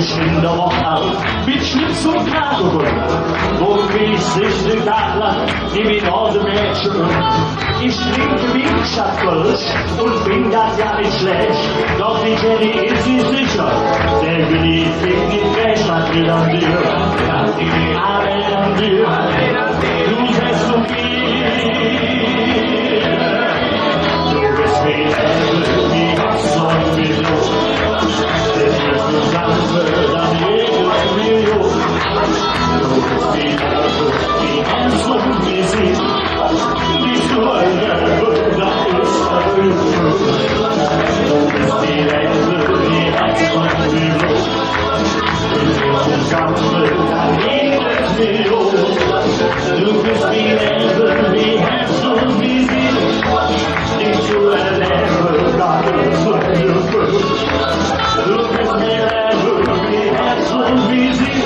Schwind doch noch auf, mit Schlips un Kraag eröm. Wo krieg ich de Gackler, nimm ich noch e Mädche un. Ich drink wigg statt Kölsch un find dat jo nit schlääch. Doch die Jenny es sich secher, der Willi kritt nit recht, wat will an dir? Allemagne, du sähs zo vill. Du bes mi Leev, wie Herz un wie Blut. Mit dir zesamme, dann geiht et mir god. Du bes mi Leev, wie Herz un wie Sinn. Nit zo erlevve, dat es verröck. Du bes mi Leev, wie Herz un wie Blut. Mit dir zesamme, dann geiht et mir god. Du bes mi Leev, wie Herz un wie Sinn. Nit zo erlevve, dat es verröck. Du bes mi Leev, wie Herz un wie Sinn.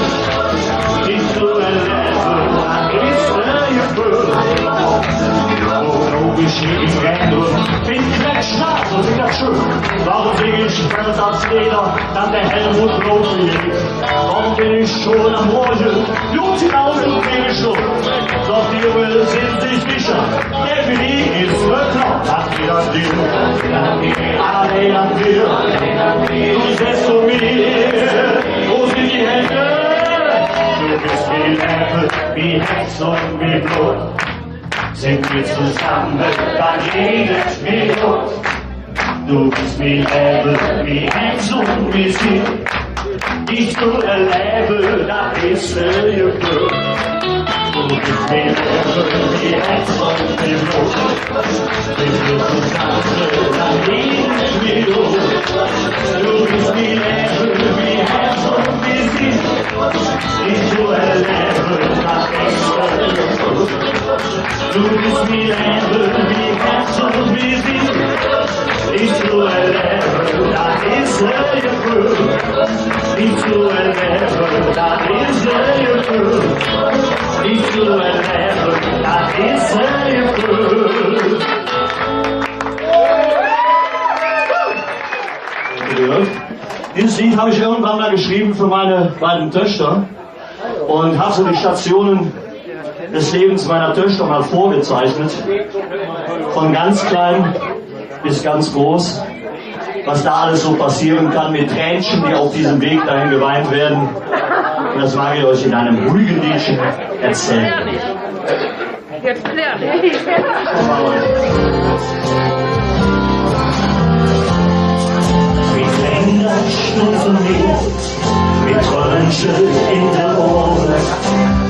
Nit zo erlevve, dat es verröck. Oh, oh, ich schrieb in Träne un bin direk Schlaf, un sin dat schön. Woröm sing ich Wälzer Leeder, dann der Helmut Lothar? Woröm ben ich schon am Morge, jo, genau, un bin ich schon. Doch die Junge sin sich secher, der Willi es bekloppt. Wat will an dir? Allein an dir. Du sähs zo mir, wo sin die Hände? Du bes mi Leev, wie Herz un wie Blut. Sin mer zesamme, dann geiht et mir god. Du bes mi Leev, wie Herz un wie Sinn. Dich zo erlevve, dat es e Geföhl. Du bes mi Leev, wie Herz un wie Blut. Wenn mer zesamme, dann geiht et mir god. Du bes mi Leev, wie Herz un wie Sinn. Dich zo erlevve, dat es e Geföhl. Du bes mi Leev, wie Herz un wie Sinn. Dich zo erlevve, dat es e Geföhl. Dich zo erlevve, dat es e Geföhl. Dich zo erlevve, dat es e Geföhl. Dieses Lied habe ich irgendwann mal geschrieben für meine beiden Töchter. Und hab so die Stationen des Lebens meiner Töchter mal vorgezeichnet. Von ganz klein bis ganz groß, was da alles so passieren kann mit Tränchen, die auf diesem Weg dahin geweint werden. Und das mag ich euch in einem ruhigen Liedchen erzählen. Jetzt klär dich. Wie kleng dat Schnuffelmehl, met Trönche en de Auge,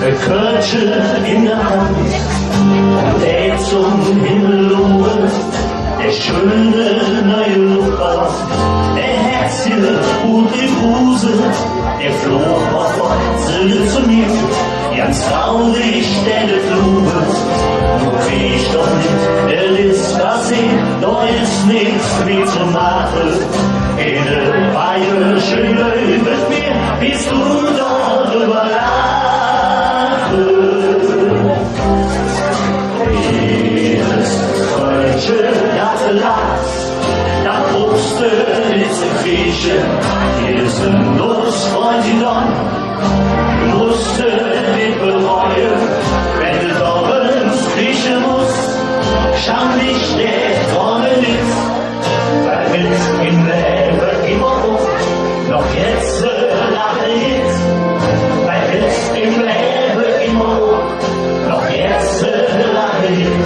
e Köldche en de Hand, un dät zom Himmel luure. Der schöne neue Luftballon, der hät sich ut de Hose, der flog fott, säht hä zo mir, ganz traurig dä Flug. Do krieg ich doch nit, et es passé, do es nix mih zo maache. Ene bayersche Löwe met mir, bes do do üvver laache. Jedes Trönche, dat laach, dat bruchs de nit ze krieche. Jedes Sündloos Freundin, do muss de nit bereue, wann de dovven krieche muss. Schäm dich der Trone nit. Weil met em Levve immer och noch jetz laache geiht. Weil met em Levve immer och noch jetz laache geiht.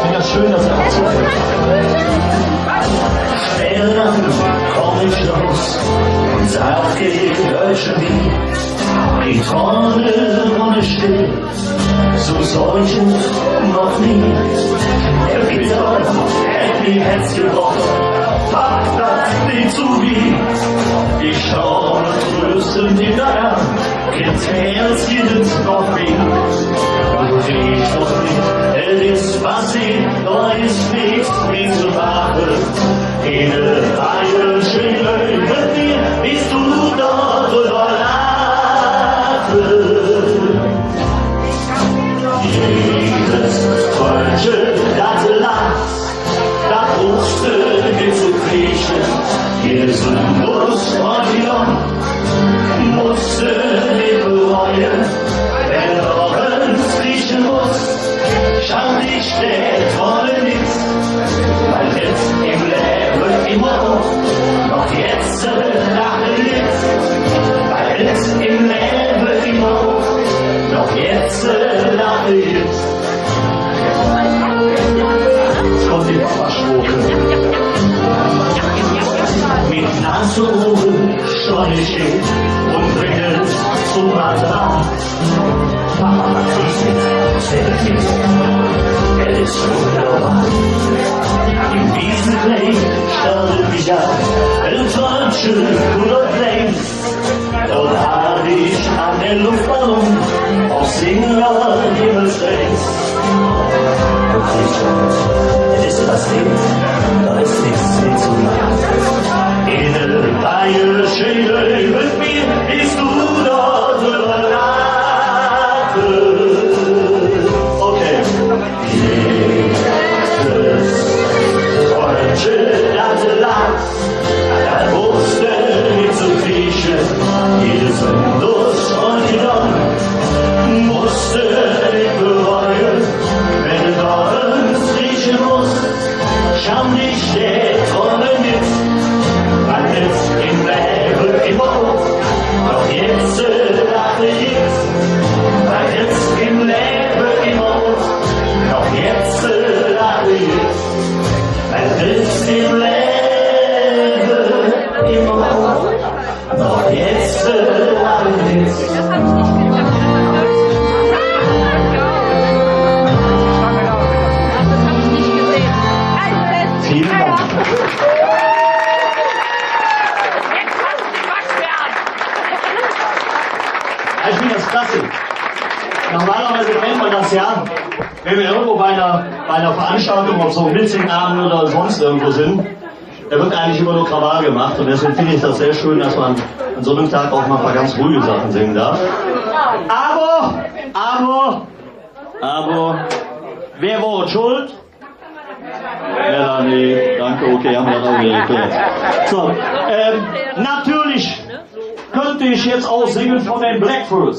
Wie schön, dat hä dat su. Späder dann kumm ich los un sag, geiht schön wigger. De Trone wore still. Su soss ich noch nie. Der Wind hät mi et Hätz gebroche, pack dat nit zo vill. Ich stah tröstend hingerher, et Hätz gitt et noch mih. Do krieg ich doch nit, et es passé, do es nix mih zo maache. Ene bayersche Löwe met mir, bes do do üvver laache. Jedes Trönche, dat laach, dat bruchs de nit ze krieche. Versprochen. Mit Nas un Ohre schun ich hin un bring et zom Apparat. Papa, küss mich, zähl mich. Et es wunderbar. Em Wiesekleid stall et mich an. Et wor schön, guter Kleid. Do hatt ich an der Luftballon och Singer Himmelsreis. Et es passeet, do es nix met ze maache. En der bayersche Leev met mir, bes do do drüvver lache. Okay. Jedes Freundche, dat lacht, dat bruchs de nit ze krieche. Jedes Minus un Gedank muss de nit bereue, wann de do ens krieche muss. Scham dich der Trommel nit, weil et em Levve immer och, noch jetz, äh, lach ich. Weil et em Levve immer och, noch jetz, äh, lach ich. Weil et em Levve immer och, noch jetz, äh, lach ich. Vielen Dank. Ich finde das klasse. Normalerweise kennt man das ja, wenn wir irgendwo bei einer, bei einer Veranstaltung, ob so ein Mitsingabend oder sonst irgendwo sind, da wird eigentlich immer nur Krawall gemacht und deswegen finde ich das sehr schön, dass man an so einem Tag auch mal ein paar ganz ruhige Sachen singen darf. Aber, aber, aber, wer war schuld? Melanie, danke, okay, haben wir das auch wieder geklärt. So, ähm, natürlich könnte ich jetzt auch singen von den Blackfoot.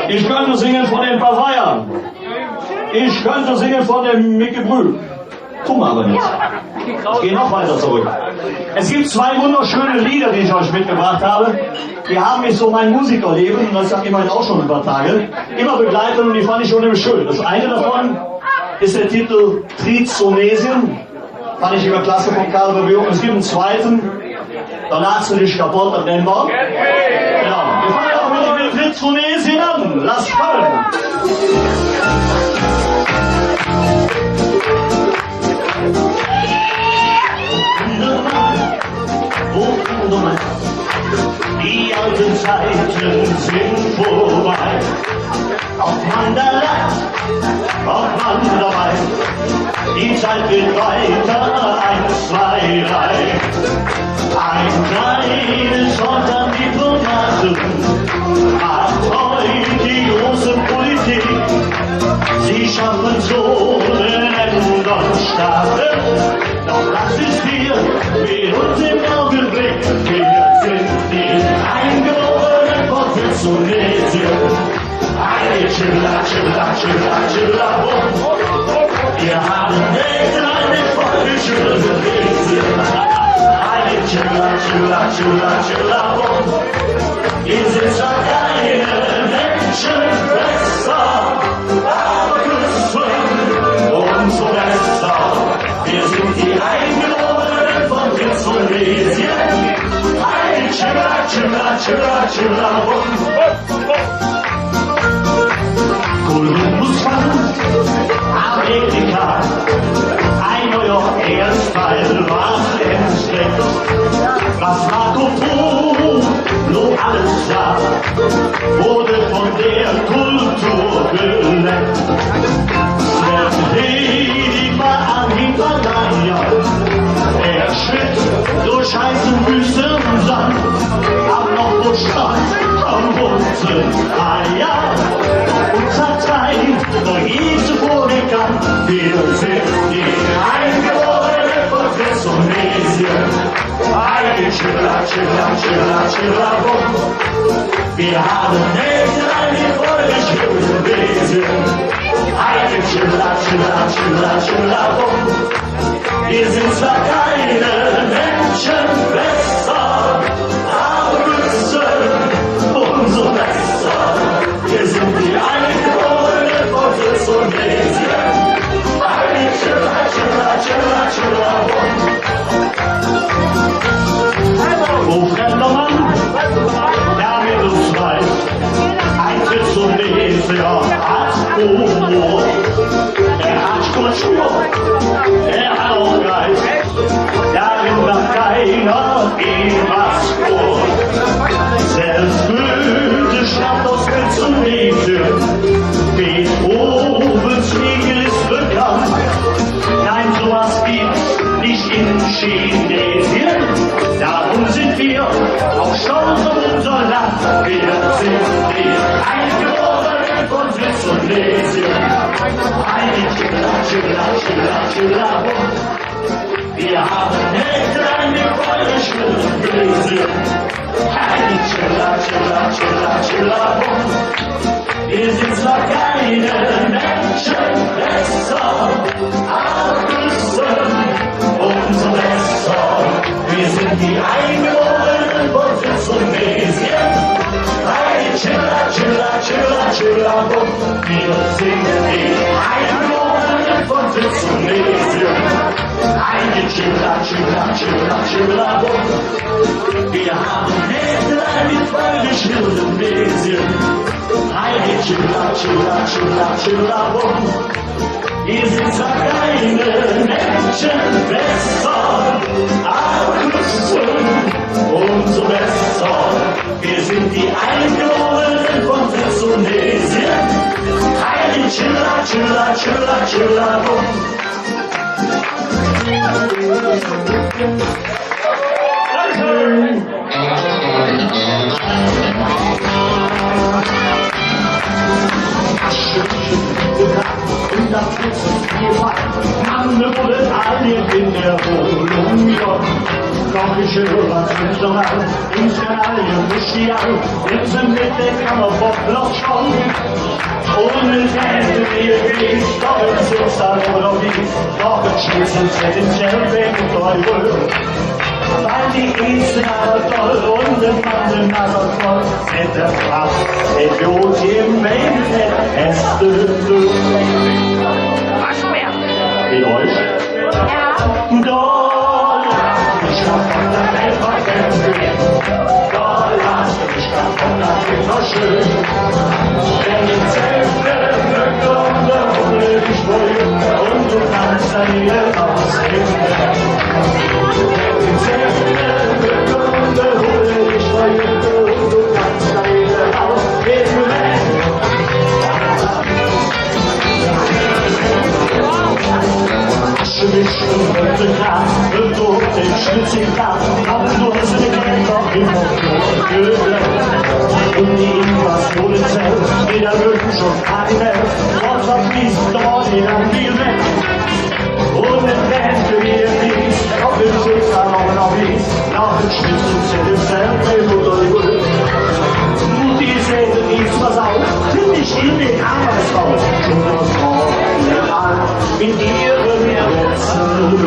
Ich könnte singen von den Pavayern. Ich könnte singen von dem Micky Brühl. Tun wir aber nicht. Ich gehe noch weiter zurück. Es gibt zwei wunderschöne Lieder, die ich euch mitgebracht habe. Die haben mich so mein Musikerleben, und das ist ja immerhin auch schon ein paar Tage, immer begleitet und die fand ich unheimlich schön. Das eine davon ist der Titel Trizonesien. Fand ich immer klasse von Karl Berger. Es gibt einen zweiten, da lachst du dich kaputt, das nennen wir. Genau. Wir fangen doch mit, mit Trizonesien an. Lass kommen. Wunderbar, oh wunderbar, die alten Zeiten sind vorbei. Ob man da lacht, ob man da weint, die Zeit geht weiter, eins, zwei, drei. Ein kleines Wort an Diplomaten macht heute die große Politik. Sie schaffen so einen Ändern starten. Doch das ist hier mit uns im Augenblick. Wir sind die Eingeborenen von Trizonesien. Eine Tschülla, Tschülla, Tschülla, Tschülla, Bum. Wir haben nicht eine Folge Tschülla. Eine Tschülla, Tschülla, Tschülla, Tschülla, Bum. Wir sind zwar keine Menschenfresser, aber Küssen umso besser. Wir sind die Eingeborenen von Trizonesien. Ein Tschülla, Tschülla, Tschülla, Tschülla, Bum. Kolumbus fand Amerika, ein neuer Erdteil war entdeckt. Was Marco Polo alles sah, wurde von der Kultur gelenkt. Sergei war am Himalaya, er schritt durch heißen Wüstensand, am Nordpol stand am Wurzeleier. Und Sakai, der Riese, wurde bekannt. Wir sind die Eingeborenen von Trizonesien. Eine Tschülla, Tschülla, Tschülla, Tschülla, Bum. Wir haben nicht eine Folge Tschülla, Tschülla, Tschülla, Tschülla, Tschülla, Bum. Wir sind zwar keine Menschenfresser, aber Küssen umso besser. Wir sind die Eingeborenen von Trizonesien. Eine Tschülla, Tschülla, Ein Typ zum Lesen, er hat Humor, er hat Kultur, er hat auch Geist. Darin macht keiner ihm was vor. Selbst Goethe schreibt aus Witz und Lesen. Beethovens Igel ist bekannt. Nein, sowas gibt's nicht in Chinesien. Darum sind wir auch stolz auf unser Land. Wir sind die Eingeborenen von Witz und Lesen. Eine Chilla, Chilla, Chilla, Chilla, Bum. Wir haben Händler mit polnischen Besen. Eine Chilla, Chilla, Chilla, Chilla, Bum. Wir sind zwar keine Menschenfresser, aber Küssen umso besser. Wir sind die Eingeborenen von Witz und Lesen. Eine Chilla, Chilla, Chilla, Chilla, Bum. Wir sind die Eingeborenen von Witz und Lesen. Eine Chilla, Chilla, Chilla, Chilla, Bum. Wir haben Händler mit polnischen Besen. Eine Chilla, Chilla, Chilla, Chilla, Bum. Wir sind zwar keine Menschenfresser, aber Küssen umso besser. Wir sind die Eingeborenen von Witz und Lesen. Eine Chilla, Chilla, Chilla, Chilla, Bum. Doch ich höre was Internationales, Internationales, muss ich an, wenn sie mit der Kammer vor Block schauen. Und es hätte mir nicht, doch im Sitz oder wie, doch im Schwitz und Fett im Zelt, wenn ich Teufel. Weil die Essen aber toll und im Mann den Nagel voll, mit der Kraft, der Jod im Mengen, es dünn. Wie Deutsch? Ja. Da lass mich doch von der Welt vergessen. Da lass mich doch von der Welt verschwinden. Wenn die Zelte Mücken und der Hummel dich wollen und du kannst dann wieder rausgehen. Wenn die Zelte Mücken und der Hummel dich wollen und du kannst dann wieder rausgehen. Asche, Mist und Rotzegrab, und du den Schützengraben, aber du hast den Geld doch immer geglaubt. Und die Invasion zählt, jeder Wunsch und Kardinal, was hat dies doch in der Bibel? Und im Bett für ihr Dienst, auf dem Schicksal auch noch nicht. Nach dem Schwitzen sind im Zelt, ey, Mutter, die Mutter. Du, die Seele, die ist versaut, nimm mich in den Arbeitsraum. Schon das Morgen an, mit ihren Wurzeln.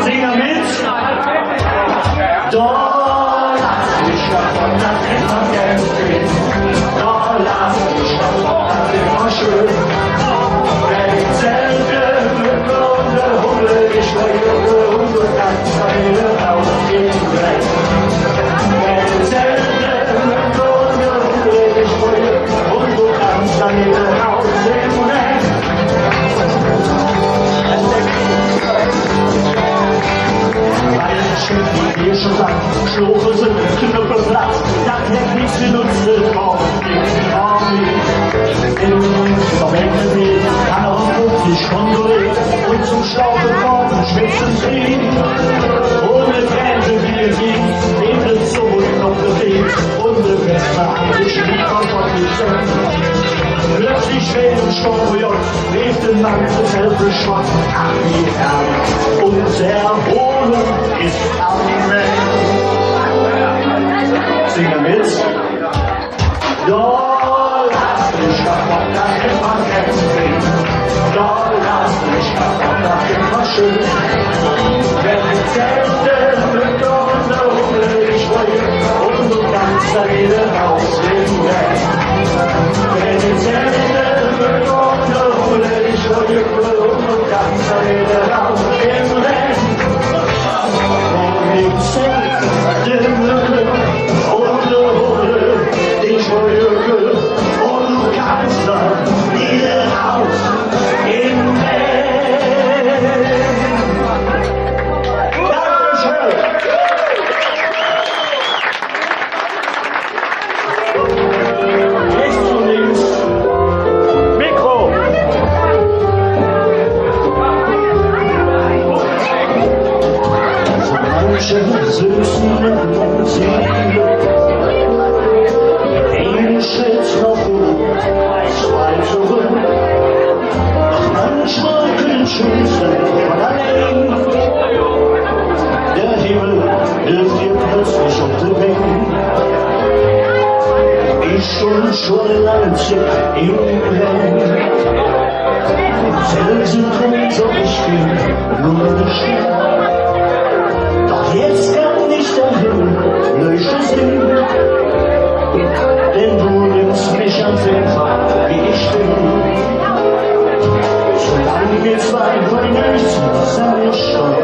Sing er mit. Da lass mich doch von der Welt vergessen. Da lass mich doch von der Welt verschwinden. Schlufe sind Knüppelplatz, dat hätt nix genutzt, Verwechselt mich, kann auch fünfzig Konto leben und zum Schlaufe kommen, schwitzen sie. Ohne Grenze wie sie, in den Zug und auf der Weg. Und der Westler hat sich nicht verfolgt. Plötzlich schwebt im Sturm, lebt im Land des Helfes Schwarz. Ach, wie herrlich, unsere Erholung ist am Ende. Sing mit. Do lass mich doch von der Himmel kämpfen. Do lass mich doch von der Himmel schön. Wenn die Zelte mit Hunde hungrig wollen und du kannst da wieder raus im Welt. Wenn die Zelte mit Hunde hungrig wollen und du kannst da wieder raus im Welt. Wenn die Zelte mit Hunde Schon, schon lange Zeit im Rennen. Felsen kommen so, ich bin nur eine Stimme. Doch jetzt kann ich der Himmel neu sehen. Denn du nimmst mich ganz einfach, wie ich bin. Solang mer zwei wohl nit zusamme stonn,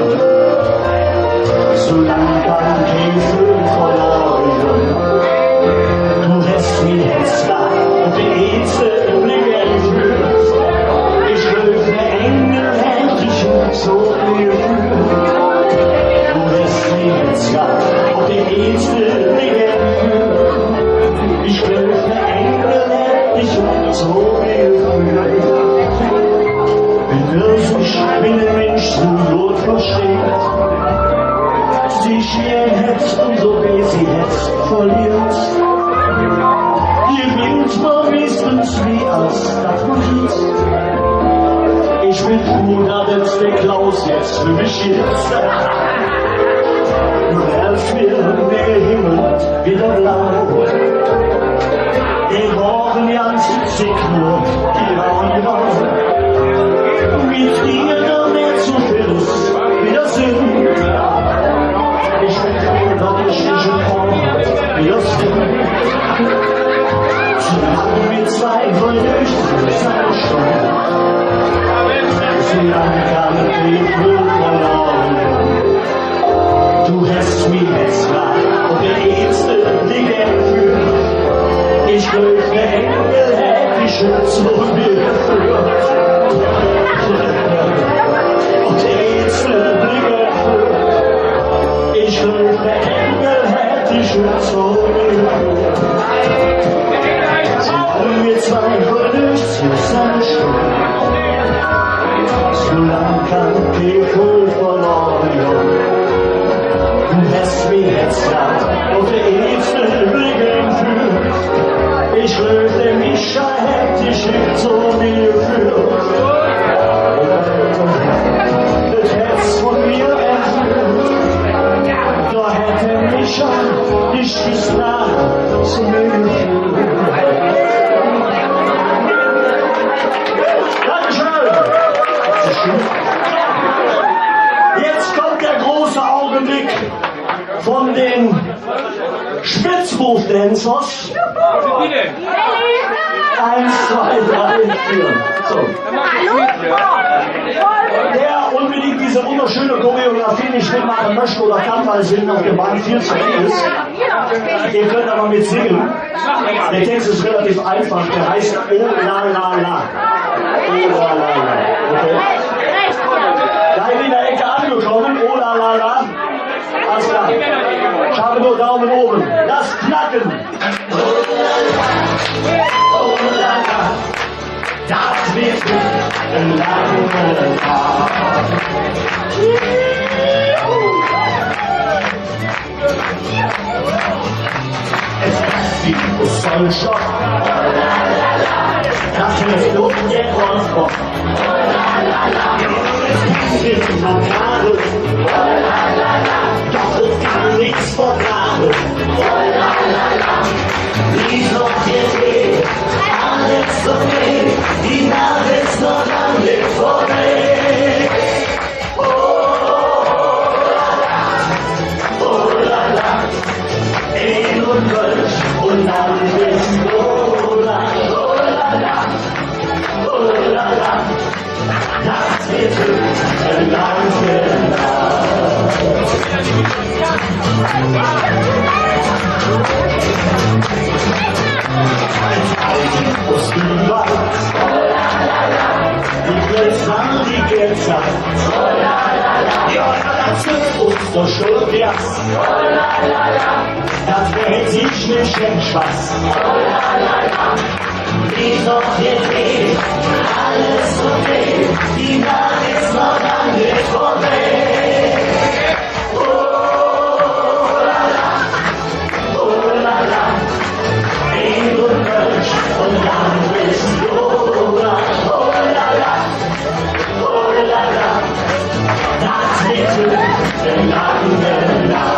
solang kann kei Vögel verlange. Du häs mi jetz grad op der eetste Blicke entföhrt. Ich gläuv, der Engel hätt dich su geföhrt. Du häs mi jetz grad op der eetste Blicke entföhrt. Ich gläuv, der Engel hätt dich su geföhrt. Wenn mer sich, wenn der Minsch su god versteiht, sich gään hät un su wie se hät verliert. Gewinnt mer meistens mih, als dat mer kritt. Ich ben fruh, dat der Klaus jetz för mich jetz. Nun es mir der Himmel widder blau. Die Wolke ganz Sick nur die Auge grau. Mit dir dann mehr zu viel wie das Sinn. Ich bin froh, dat ich dich en Frau hab, wie das Sinn. Solang mer zwei wohl nit zusamme stonn, solang kann kei Vögel verlange. Du häs mi jetz grad op der eetste Blicke entföhrt. Ich gläuv, der Engel hätt dich su geföhrt. Op der eetste Blicke entföhrt. Ich gläuv, der Engel hätt dich su geföhrt. Solang mer zwei wohl nit zusamme stonn, solang kann kei Vögel verlange. Du häs mi jetz grad op der eetste Blicke entföhrt. Ich gläuv, der Mischa hätt dich su geföhrt. Dat Hätz vun mir entföhrt. Do hätt der Mischa dich bes grad su geföhrt. Dankeschön. Jetzt kommt der große Augenblick von den Spitzbuch-Dancers. Eins, zwei, drei, vier. So. Wer unbedingt diese wunderschöne Choreografie nicht mitmachen möchte oder kann, weil es hinten auf der Bank viel zu eng ist, ihr könnt aber mitsingen. Der Text ist relativ einfach, der heißt Oh la la la. Oh la la la. Okay. Seid ihr in der Ecke angekommen? Oh la la la. Alles klar. Ich habe nur Daumen oben. Lasst knacken. Dat weed ene lange Dag. Es es die Solschock. Dat es doch der Rossbock. Es es die Makare. Doch es kann nix vertrage. Wie soll es gehn? Alles okay. Die Nacht es noch lang nit vörbei. Oh la la, oh la la. Eel un Kölsch un dann es Cola. Oh la la, oh la la. Dat weed en lange Dag. Dat weed sich nit schön Spass. Wie soll es gehn? Alles okay. Die Nacht es noch lang nit vörbei. Oh la la, oh la la. Eel un Kölsch un dann es Cola. Oh la la, oh la la. Dat weed en lange Dag.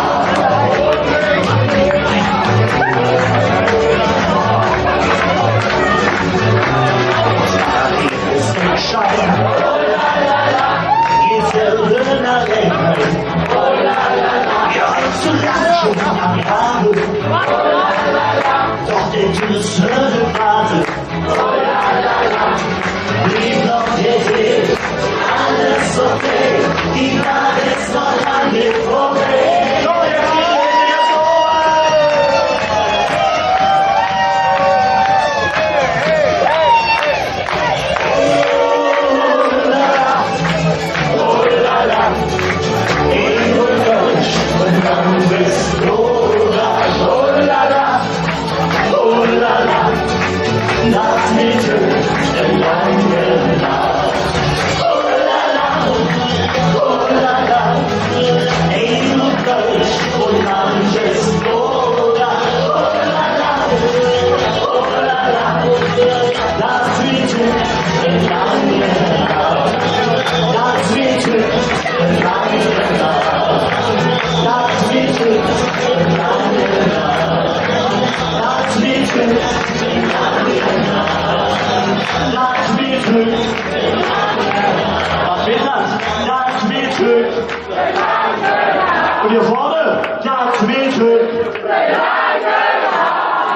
Und hier vorne, ja, Tweete.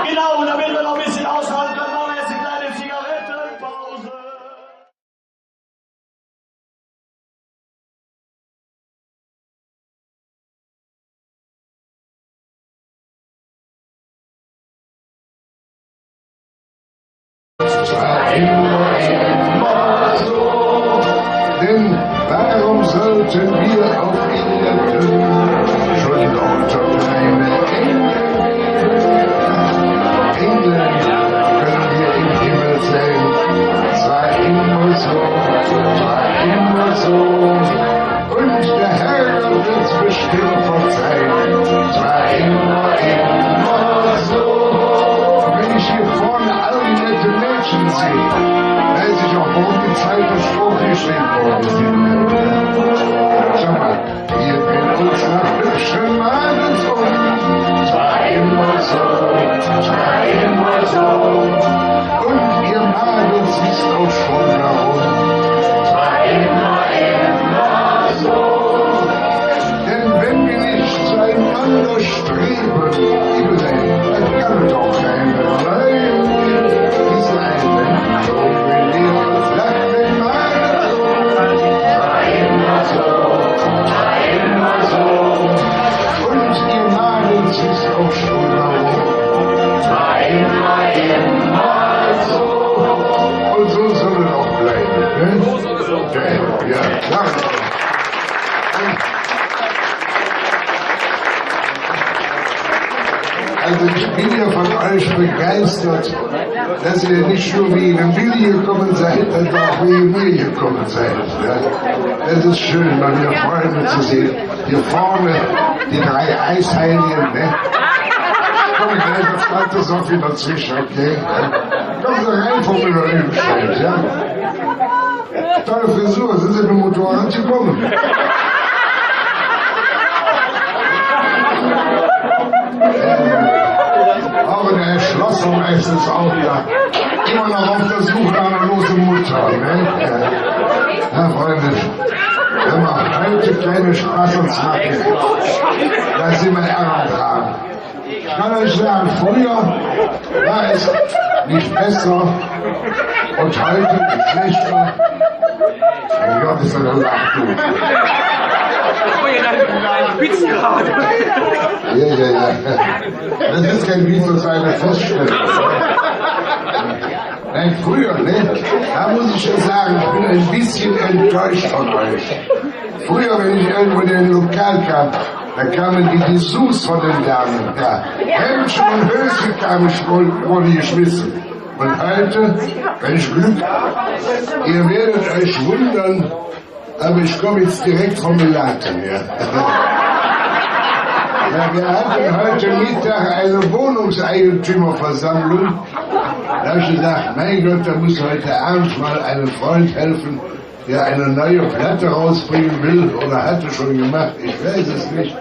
Genau, und damit wir noch ein bisschen aushalten können, machen wir jetzt eine kleine Zigarettenpause. War immer, immer so. Denn warum sollten wir auf Erden schon lauter kleine Engel geben? Engel können wir im Himmel sehen. Es war immer so, es war immer so. Und der Herr wird es bestimmt verzeihen. Es war immer, immer so. Und wenn ich hier vorne all die netten Mädchen sehe, weiß ich auch, warum die Zeiten so geschrieben worden sind. Schau mal, hier in unserer hübschen Madels um. Es war immer so, es war immer so. Und ihr Madels wisst auch schon warum. Es war immer, immer so. Denn wenn wir nicht zueinander streben, Liebe sein, dann kann es auch keine Leiden. Diese eine, so wie wir, sagt mir mal, es war immer so, es war immer so. Und ihr Madels wisst auch schon warum. Es war immer, immer so. Und so soll es auch bleiben, ne? Ja, ja, ja. Also ich bin ja von euch begeistert, dass ihr nicht nur wegen Willi gekommen seid, sondern auch wegen mir gekommen seid. Ja? Das ist schön, mal wieder Freunde zu sehen. Hier vorne die drei Eisheiligen, ne? Komm, ich gleich auf Tante Sophie dazwischen, okay? Ja? Kommen Sie rein, Frau Müller-Lüdenscheid, ja? Tolle Frisur, sind Sie mit dem Motorrad gekommen? Aber der Herr Schlossermeister ist auch da. Immer noch auf der Suche nach einer losen Mutter, ne? Ja. Ja, Freunde, wenn wir heute keine Spaß uns machen, da sind wir ärmer dran. Ich kann euch sagen, früher war es nicht besser und heute nicht schlechter. Mein Gott, ist das eine Lachflut. Ja, ja, ja. Das ist kein Witz, das ist eine Feststellung. Nein, früher, ne? Da muss ich schon sagen, ich bin ein bisschen enttäuscht von euch. Früher, wenn ich irgendwo in ein Lokal kam, da kamen die Dessous von den Damen. Ja. Hemdchen und Höschen kam ich, wurde geschmissen. Und heute, wenn ich Glück habe, ihr werdet euch wundern, aber ich komme jetzt direkt vom Melaten, ja. Ja, wir hatten heute Mittag eine Wohnungseigentümerversammlung. Da habe ich gesagt, mein Gott, da muss heute Abend mal einem Freund helfen, der eine neue Platte rausbringen will oder hatte schon gemacht, ich weiß es nicht.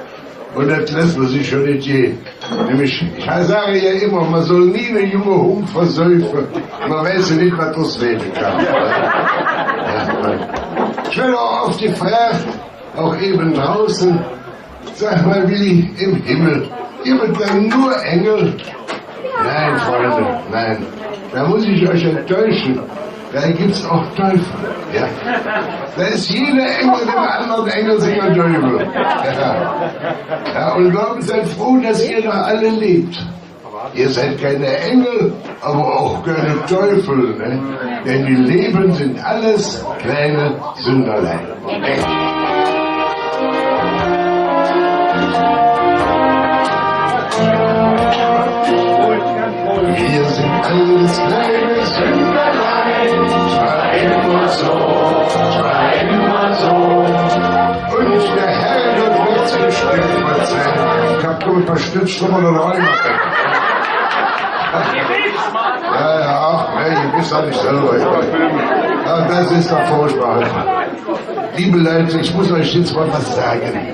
Und das lässt man sich schon nicht gehen. Nämlich, ich sage ja immer, man soll nie einen jungen Hund versaufen. Man weiß ja nicht, was draus werden kann. Ja, Mann. Ich werde auch oft gefragt, auch eben draußen, sag mal, Willi, im Himmel, gibt es denn nur Engel? Nein, Freunde, nein. Da muss ich euch enttäuschen. Da gibt's auch Teufel. Ja? Da ist jeder Engel dem anderen Engel sicher Teufel. Ja. Ja, und glauben, seid froh, dass ihr noch alle lebt. Ihr seid keine Engel, aber auch keine Teufel, ne? Denn die Leben sind alles kleine Sünderlein. Wir sind alles kleine Sünderlein. War immer so, war immer so. Und der Herrgott wird sich bestimmt verzeihen. Ich hab nur ein paar Stützstrümpfe und Rheuma. Ja, ja, ach, nee, ihr wisst ja nicht selber. Ja, das ist doch furchtbar. Liebe Leute, ich muss euch jetzt mal was sagen.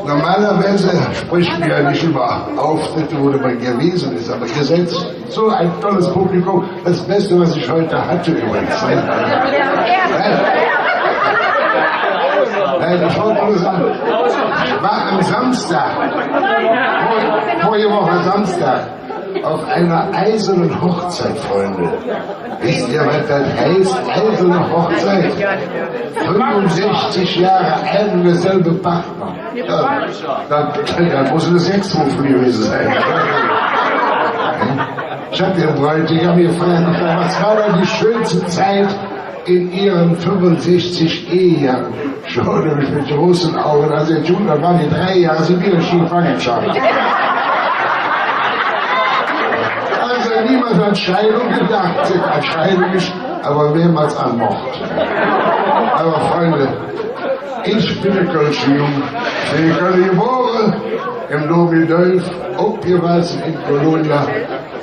Normalerweise spricht man ja nicht über Auftritte, wo man gewesen ist, aber ihr seid so ein tolles Publikum. Das Beste, was ich heute hatte übrigens. Nein, ich wollte nur sagen, ich war am Samstag, vor, vorige Woche Samstag, auf einer eisernen Hochzeit, Freunde. Wisst ihr, was das heißt? Eiserne Hochzeit. Fünfundsechzig Jahre ein und derselbe Partner. Ja, da, da muss eine sechs Uhr früh gewesen sein. Ich hab den Bräutigam gefragt, was war da die schönste Zeit in Ihren fünfundsechzig Ehejahren? Schaut er mich mit großen Augen an, sagt: „Jung, da waren die drei Jahre, sind wir in Gefangenschaft.“ Also niemals an Scheidung gedacht, an Scheidung nicht, aber mehrmals an Mord. Aber Freunde, ich bin ein kölscher Jung, bin in Köln geboren, im Dohm gedäuf, aufgewachsen in Kolonia.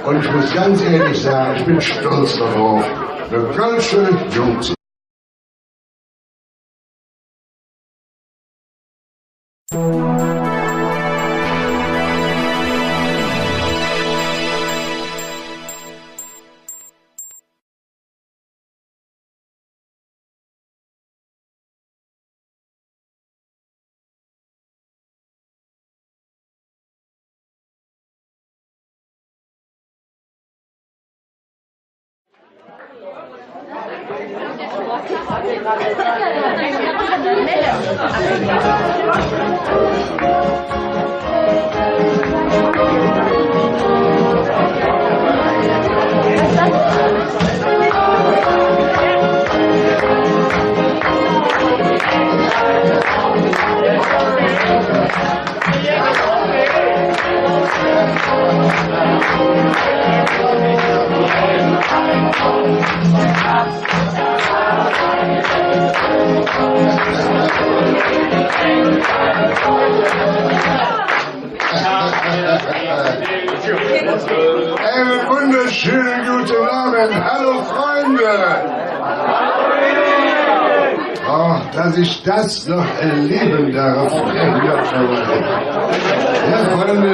Und ich muss ganz ehrlich sagen, ich bin stolz darauf, ein kölscher Jung zu sein. Einen wunderschönen guten Abend. Hallo, Freunde. Oh, dass ich das noch erleben darf. Ja, Freunde.